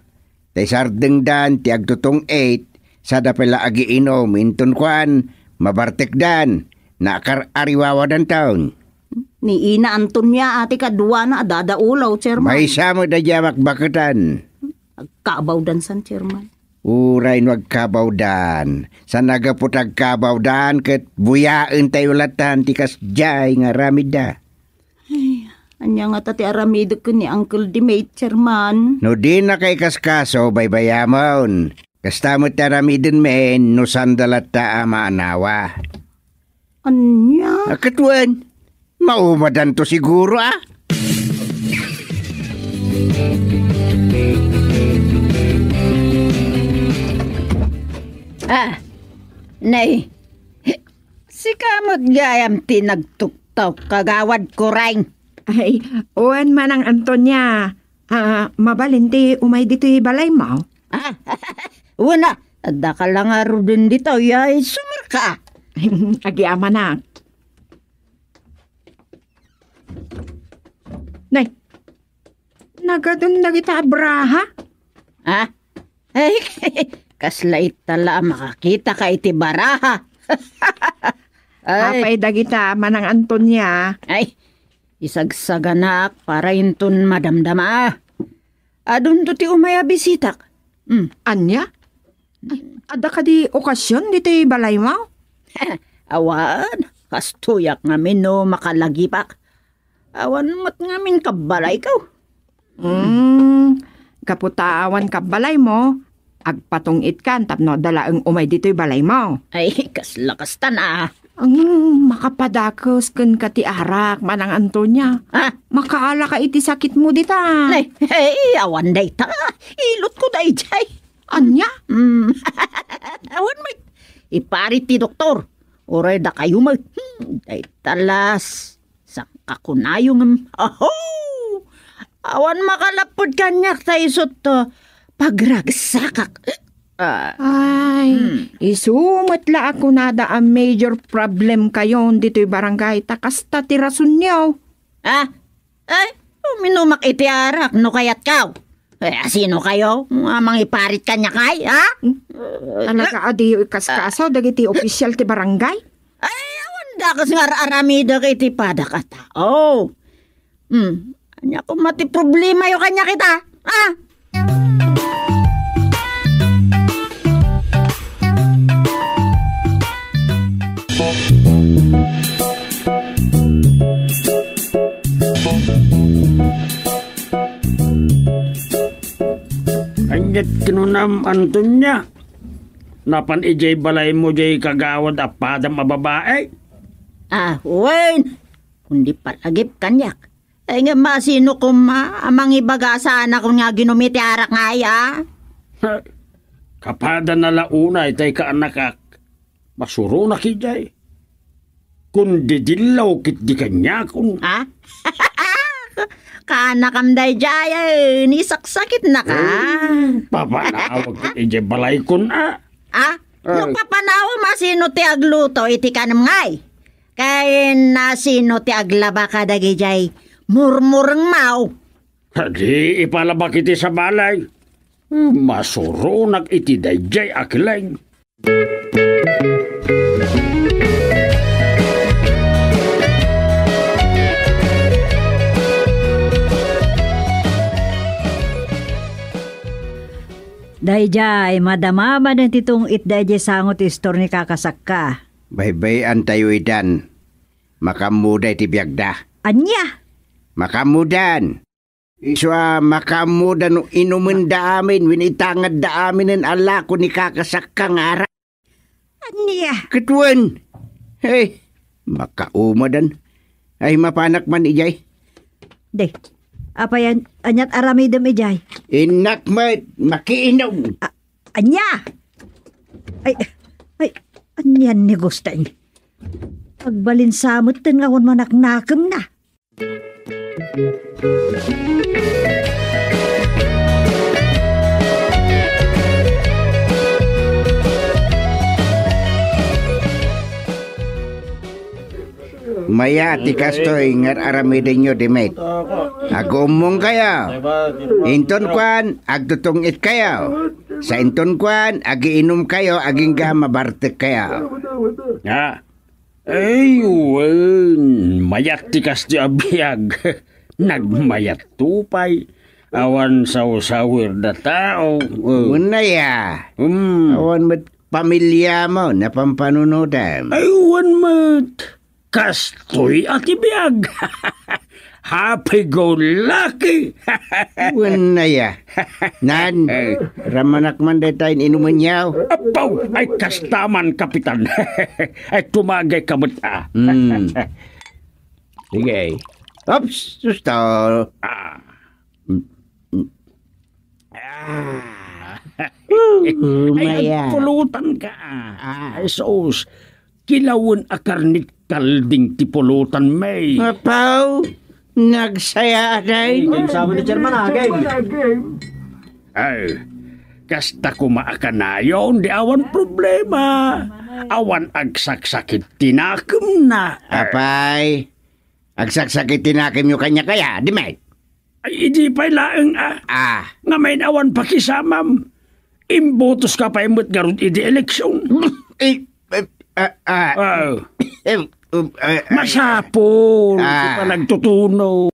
Ta isardengdan ti agtutong-it, sada pay la agiinum inton kuan, mabartekdan, nakar-ariwawadanton. Ni Ina Antonia ti kaduana a dadaulo, Chairman. Maysa met a diay a makbaketan. Agkabawdan san, Chairman. Uray no agkabawdan. Saan a gapu ta agkabawdan ket buyaentayo latan ti kasdiay nga aramidda. Ay, ania ngata ti aramidek ken ni Uncle Dimit, Chairman? No dina kaikaskaso, baybayamon. Kasta met ti aramiden men no saanda latta a maanawa. Ania? A, ket wen, maumadanto siguro, a? Ah, nay, sika met gayam ti nagtuktok, Kagawad Kureng. Ay, wen, Manang Antonia. Ah, mabalin ti umay ditoy balaymo? Ah, wen a, adda ka la ngaruden ditoy, ay, sumarka. Agyamanak. Nay, nagadun dagita a baraha? Ah? Ay, kasla ita la a makakitaka iti baraha. Ay. Apay dagita, Manang Antonia? Ay, isagsaganak para inton madamdama. Adunto ti umay a bisitak. Hmm. Ania? Ay, adda kadi okasion ditoy balaymo? Awan, kastoyak ngamin no makalagipak. Awan met ngamin kabbalayko. Hmm, gapu ta awan kabbalaymo, agpatong-itkan tapno adda laeng umay ditoy balaymo. Ay, kasla kastan a. Ang makapadakes kenka ti arak, Manang Antonia. Ah? Makaalaka iti sakitmo dita. Nay, hey, awan dayta. Ilotko daydiay. Ania? Hmm. Awan met. Iparit ti doktor. Uray dakayo met. Hmm, dayta las. Sangkakunayo ngem, aho! Awan makalapped kaniak ta isut, uh, pagragsakak. Ah, ay, hmm. Isu met la a kunada a major problemkayon ditoy barangay ta kasta ti rasonyo. Ah? Ay, uminumak iti arak no kayatkaw. Eh, asinokayo a mangiparit kaniak, ay, ha? Talaga a diyo ikaskaso dagiti opisyal ti barangay? Ay, awan dakes nga ar-aramidek iti padak a tao. Hmm, ania koma ti problemayo kaniak ita? Ah? Aniat kinunam, Antonia? Napan idiay balaymo diay kagawad a padam a babai? Ah, wen. Kundi palagip kaniak. Ay nga, masino koma a mangibaga sanakon nga aginum iti arak nga aya? Ha, kapadana la unay tay kaanakak. Masuronak idiay. Kun didillaw ketdi kaniakon. Ha? Kaanakam daydiay, ay, nisaksakitnaka. Eh, papanawag ket idiay balaykon, a. Ah? No papanawam, asino ti agluto iti kanem ngay? Ken asino ti aglaba kadagidiay murmurengmaw? Di ipalabak iti sabali. Masuronak iti daydiay a keleng. Daydiay, madama manen ti tungit daydiay sango ti istor ni kakasakka. Baybay-antayo itan. Makaammoda iti biagda. Ania? Makaammodan. Isu a makaammoda no inumenda amin wenno itangadda aminen a lako ni kakasakka nga arak. Ania? Ket wen. Hey, makaumadan. Ay, mapanak man idiay. Day. Apay, an-, aniat aramidem idiay? Innak met makiinum. A-, ania? Ay, ay, anian ni Gusteng? Agbalin sa met ten nga awan manaknakemna. Maya ti kastoy nga ar-aramidenyo, Demet. Agummongkayo. Inton kuan, agtutong-itkayo. Sa inton kuan, agiinumkayo, agingga mabartekkayo. Ah. Ay, wen, mayat ti kastoy a biag. Nagmayat to pay. Awan sawsawer da tao. Oh. Wen aya. Hmm. Awan met pamiliamo, napampanunotam. Ay, wen met. Kastoy a ti biag. Happy go lucky. Wen aya. Nan, ramanak man dayta in-inumenyo. Apaw, ay kasta man, Kapitan. Ay tumagay ka met, ah. Hmm. Sige. Oops, susto. Ah. Mm, mm. Ah. Ay, maya. Agpulutan ka, ah. Ah. Ay, sus. Kilawen a karnik kalding ti pulutan, may. Apaw, nagsayaaday. Ay, game sama ni Chairman, ah, game. Ay, kasta koma a kanayon, di awan problema. Awan agsaksakit ti nakemna. Apay, agsaksakit ti nakemyo kaniak aya, Demet? Ay, idi pay laeng, ah. Ah. Nga main awan pakisamam. Imbotos ka pay met ngarud idi eleksyon. Eh, eh, ah, ah. Ah. Eh, um, eh, eh. Masapul ti panagtutuno.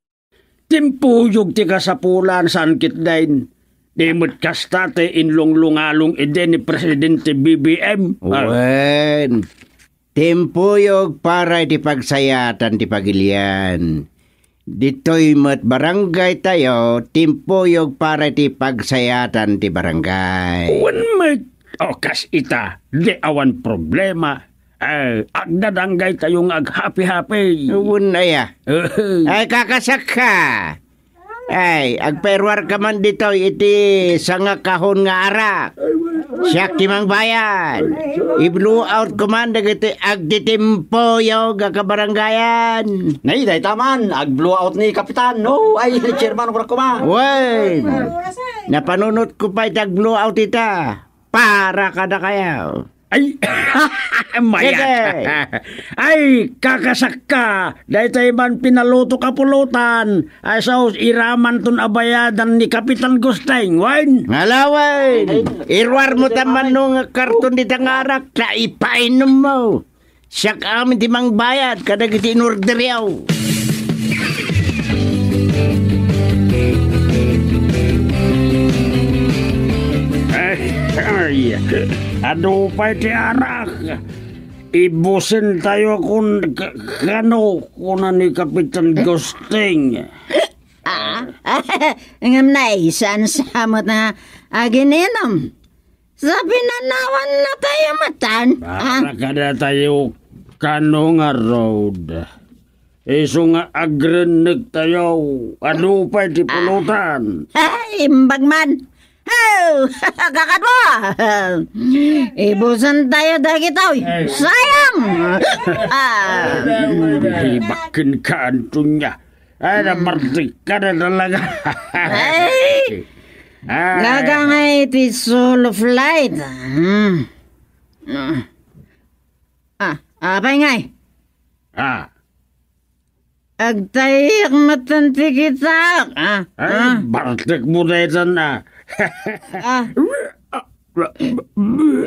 Timpuyog ti kasapulan, saan ketdin. Di met kasta ti inlunglungalong idi ni Presidente B B M. Ah. Wen. Timpuyog para iti pagsayaatan ti pagilian. Ditoy met barangay tayo, timpuyog para iti pagsayaatan ti barangay. Wen met, o, kas ita, di awan problema. Eh, agdadanggay tayo nga aghappy-happy. Wen aya. Eh. Ay, kakasakka. Ay, agpairuar ka man ditoy iti sangakahon nga arak. Siak ti mangbayad. I-blow out ko man dagiti agtitimpuyog a kabarangayan. Nay, dayta man, ag-blow out ni Kapitan, no? Ay, Chairman, wala ko man. Wen, napanunot ko pay ti ag-blow out ita. Para kadakayo. Ay, mayat. Sige. Ay, kakasakka. Daytoy man pinalutok a pulutan. Ay, sus, iraman ton abayadan ni Kapitan Gusteng, wen? Ngalawen. Iruar mo ta mano nga karton dita nga arak, ta ipainum mo. Siak amin ti mangbayad kadagiti inorderyo. Ay, ay, adu pay ti arak. Ibusen tayo kun k-, kano, kuna ni Kapitan Gusting. Ah, ngem naisaan sa met nga agininum. Sa pinanawan na tayo matan, ah? Para kada tayo kano nga road. Isu nga agrennek tayo, adu pay ti pulutan. Ay, imbag man. Oh, kakadwa! Ibusan tayo dagitoy. Ay. Sayang! Ah. Ay, bakken ka, Antonia. Ay, namartik ka na talaga. Ay! Ay. Gagangay ti solo flight. Hmm. Ah, apay ngay? Ah. Agtayak matan ti kitak. Ah, ay, ah. Bartek mo daytan, ah. Ah.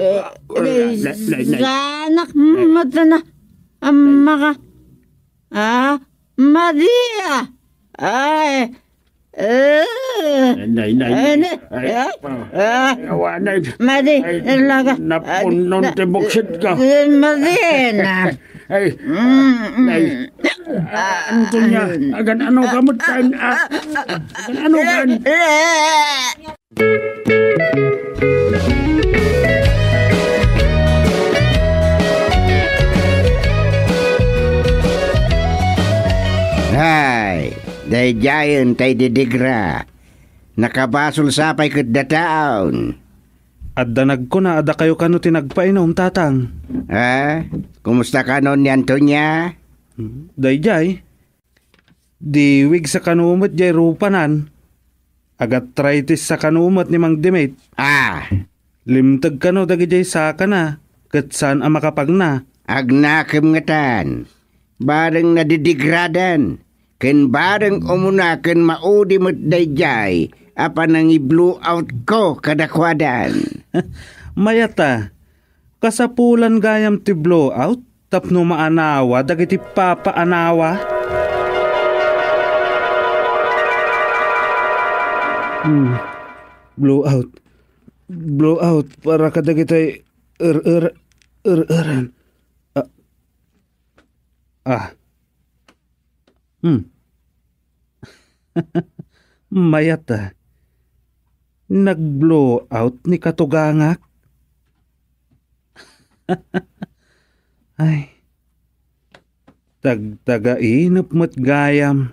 Eh, eh, sanak matan, ah. Amaka. Ah, madi, ah. Ay. Eh. Nay, nay, nay. Ay, nay. Ay, ah, ah. Awa, nay. Madi, ay, ilaga. Napunon ti buksit ko. Eh, madi na. Ay, mm, mm. Nay. Ah, Antonia, agan-ano ka met, ah, ah, agan-ano ka? Eh, eh. Ay, Daydiayen ta ididigra. Nakabasol sa pay ket dataon. Adda nagkuna a dakayo kano ti nagpainom, tatang. Ah, kumusta kanon ni Antonia? Daydiay, diwigsa kano met diay rupanan. Agatritis sa kano met ni Mang Demit. Ah, Limteg kano dagidiay sakana, ket saan a makapagna. Agnakem ngatan. Bareng nadidigradan, ken bareng umuna ken maudi met daydiay a panangi-blowout ko kadakuadan. Mayat a, kasapulan gayam ti blowout tapno maanawa dagiti papaanawa. Hmm. Blowout. Blowout para kadagitay er-er-, er-eran. Ah. Ah. Hmm. Mayat a. Nag-blowout ni katugangak. Ay. Tagtagainep met gayam.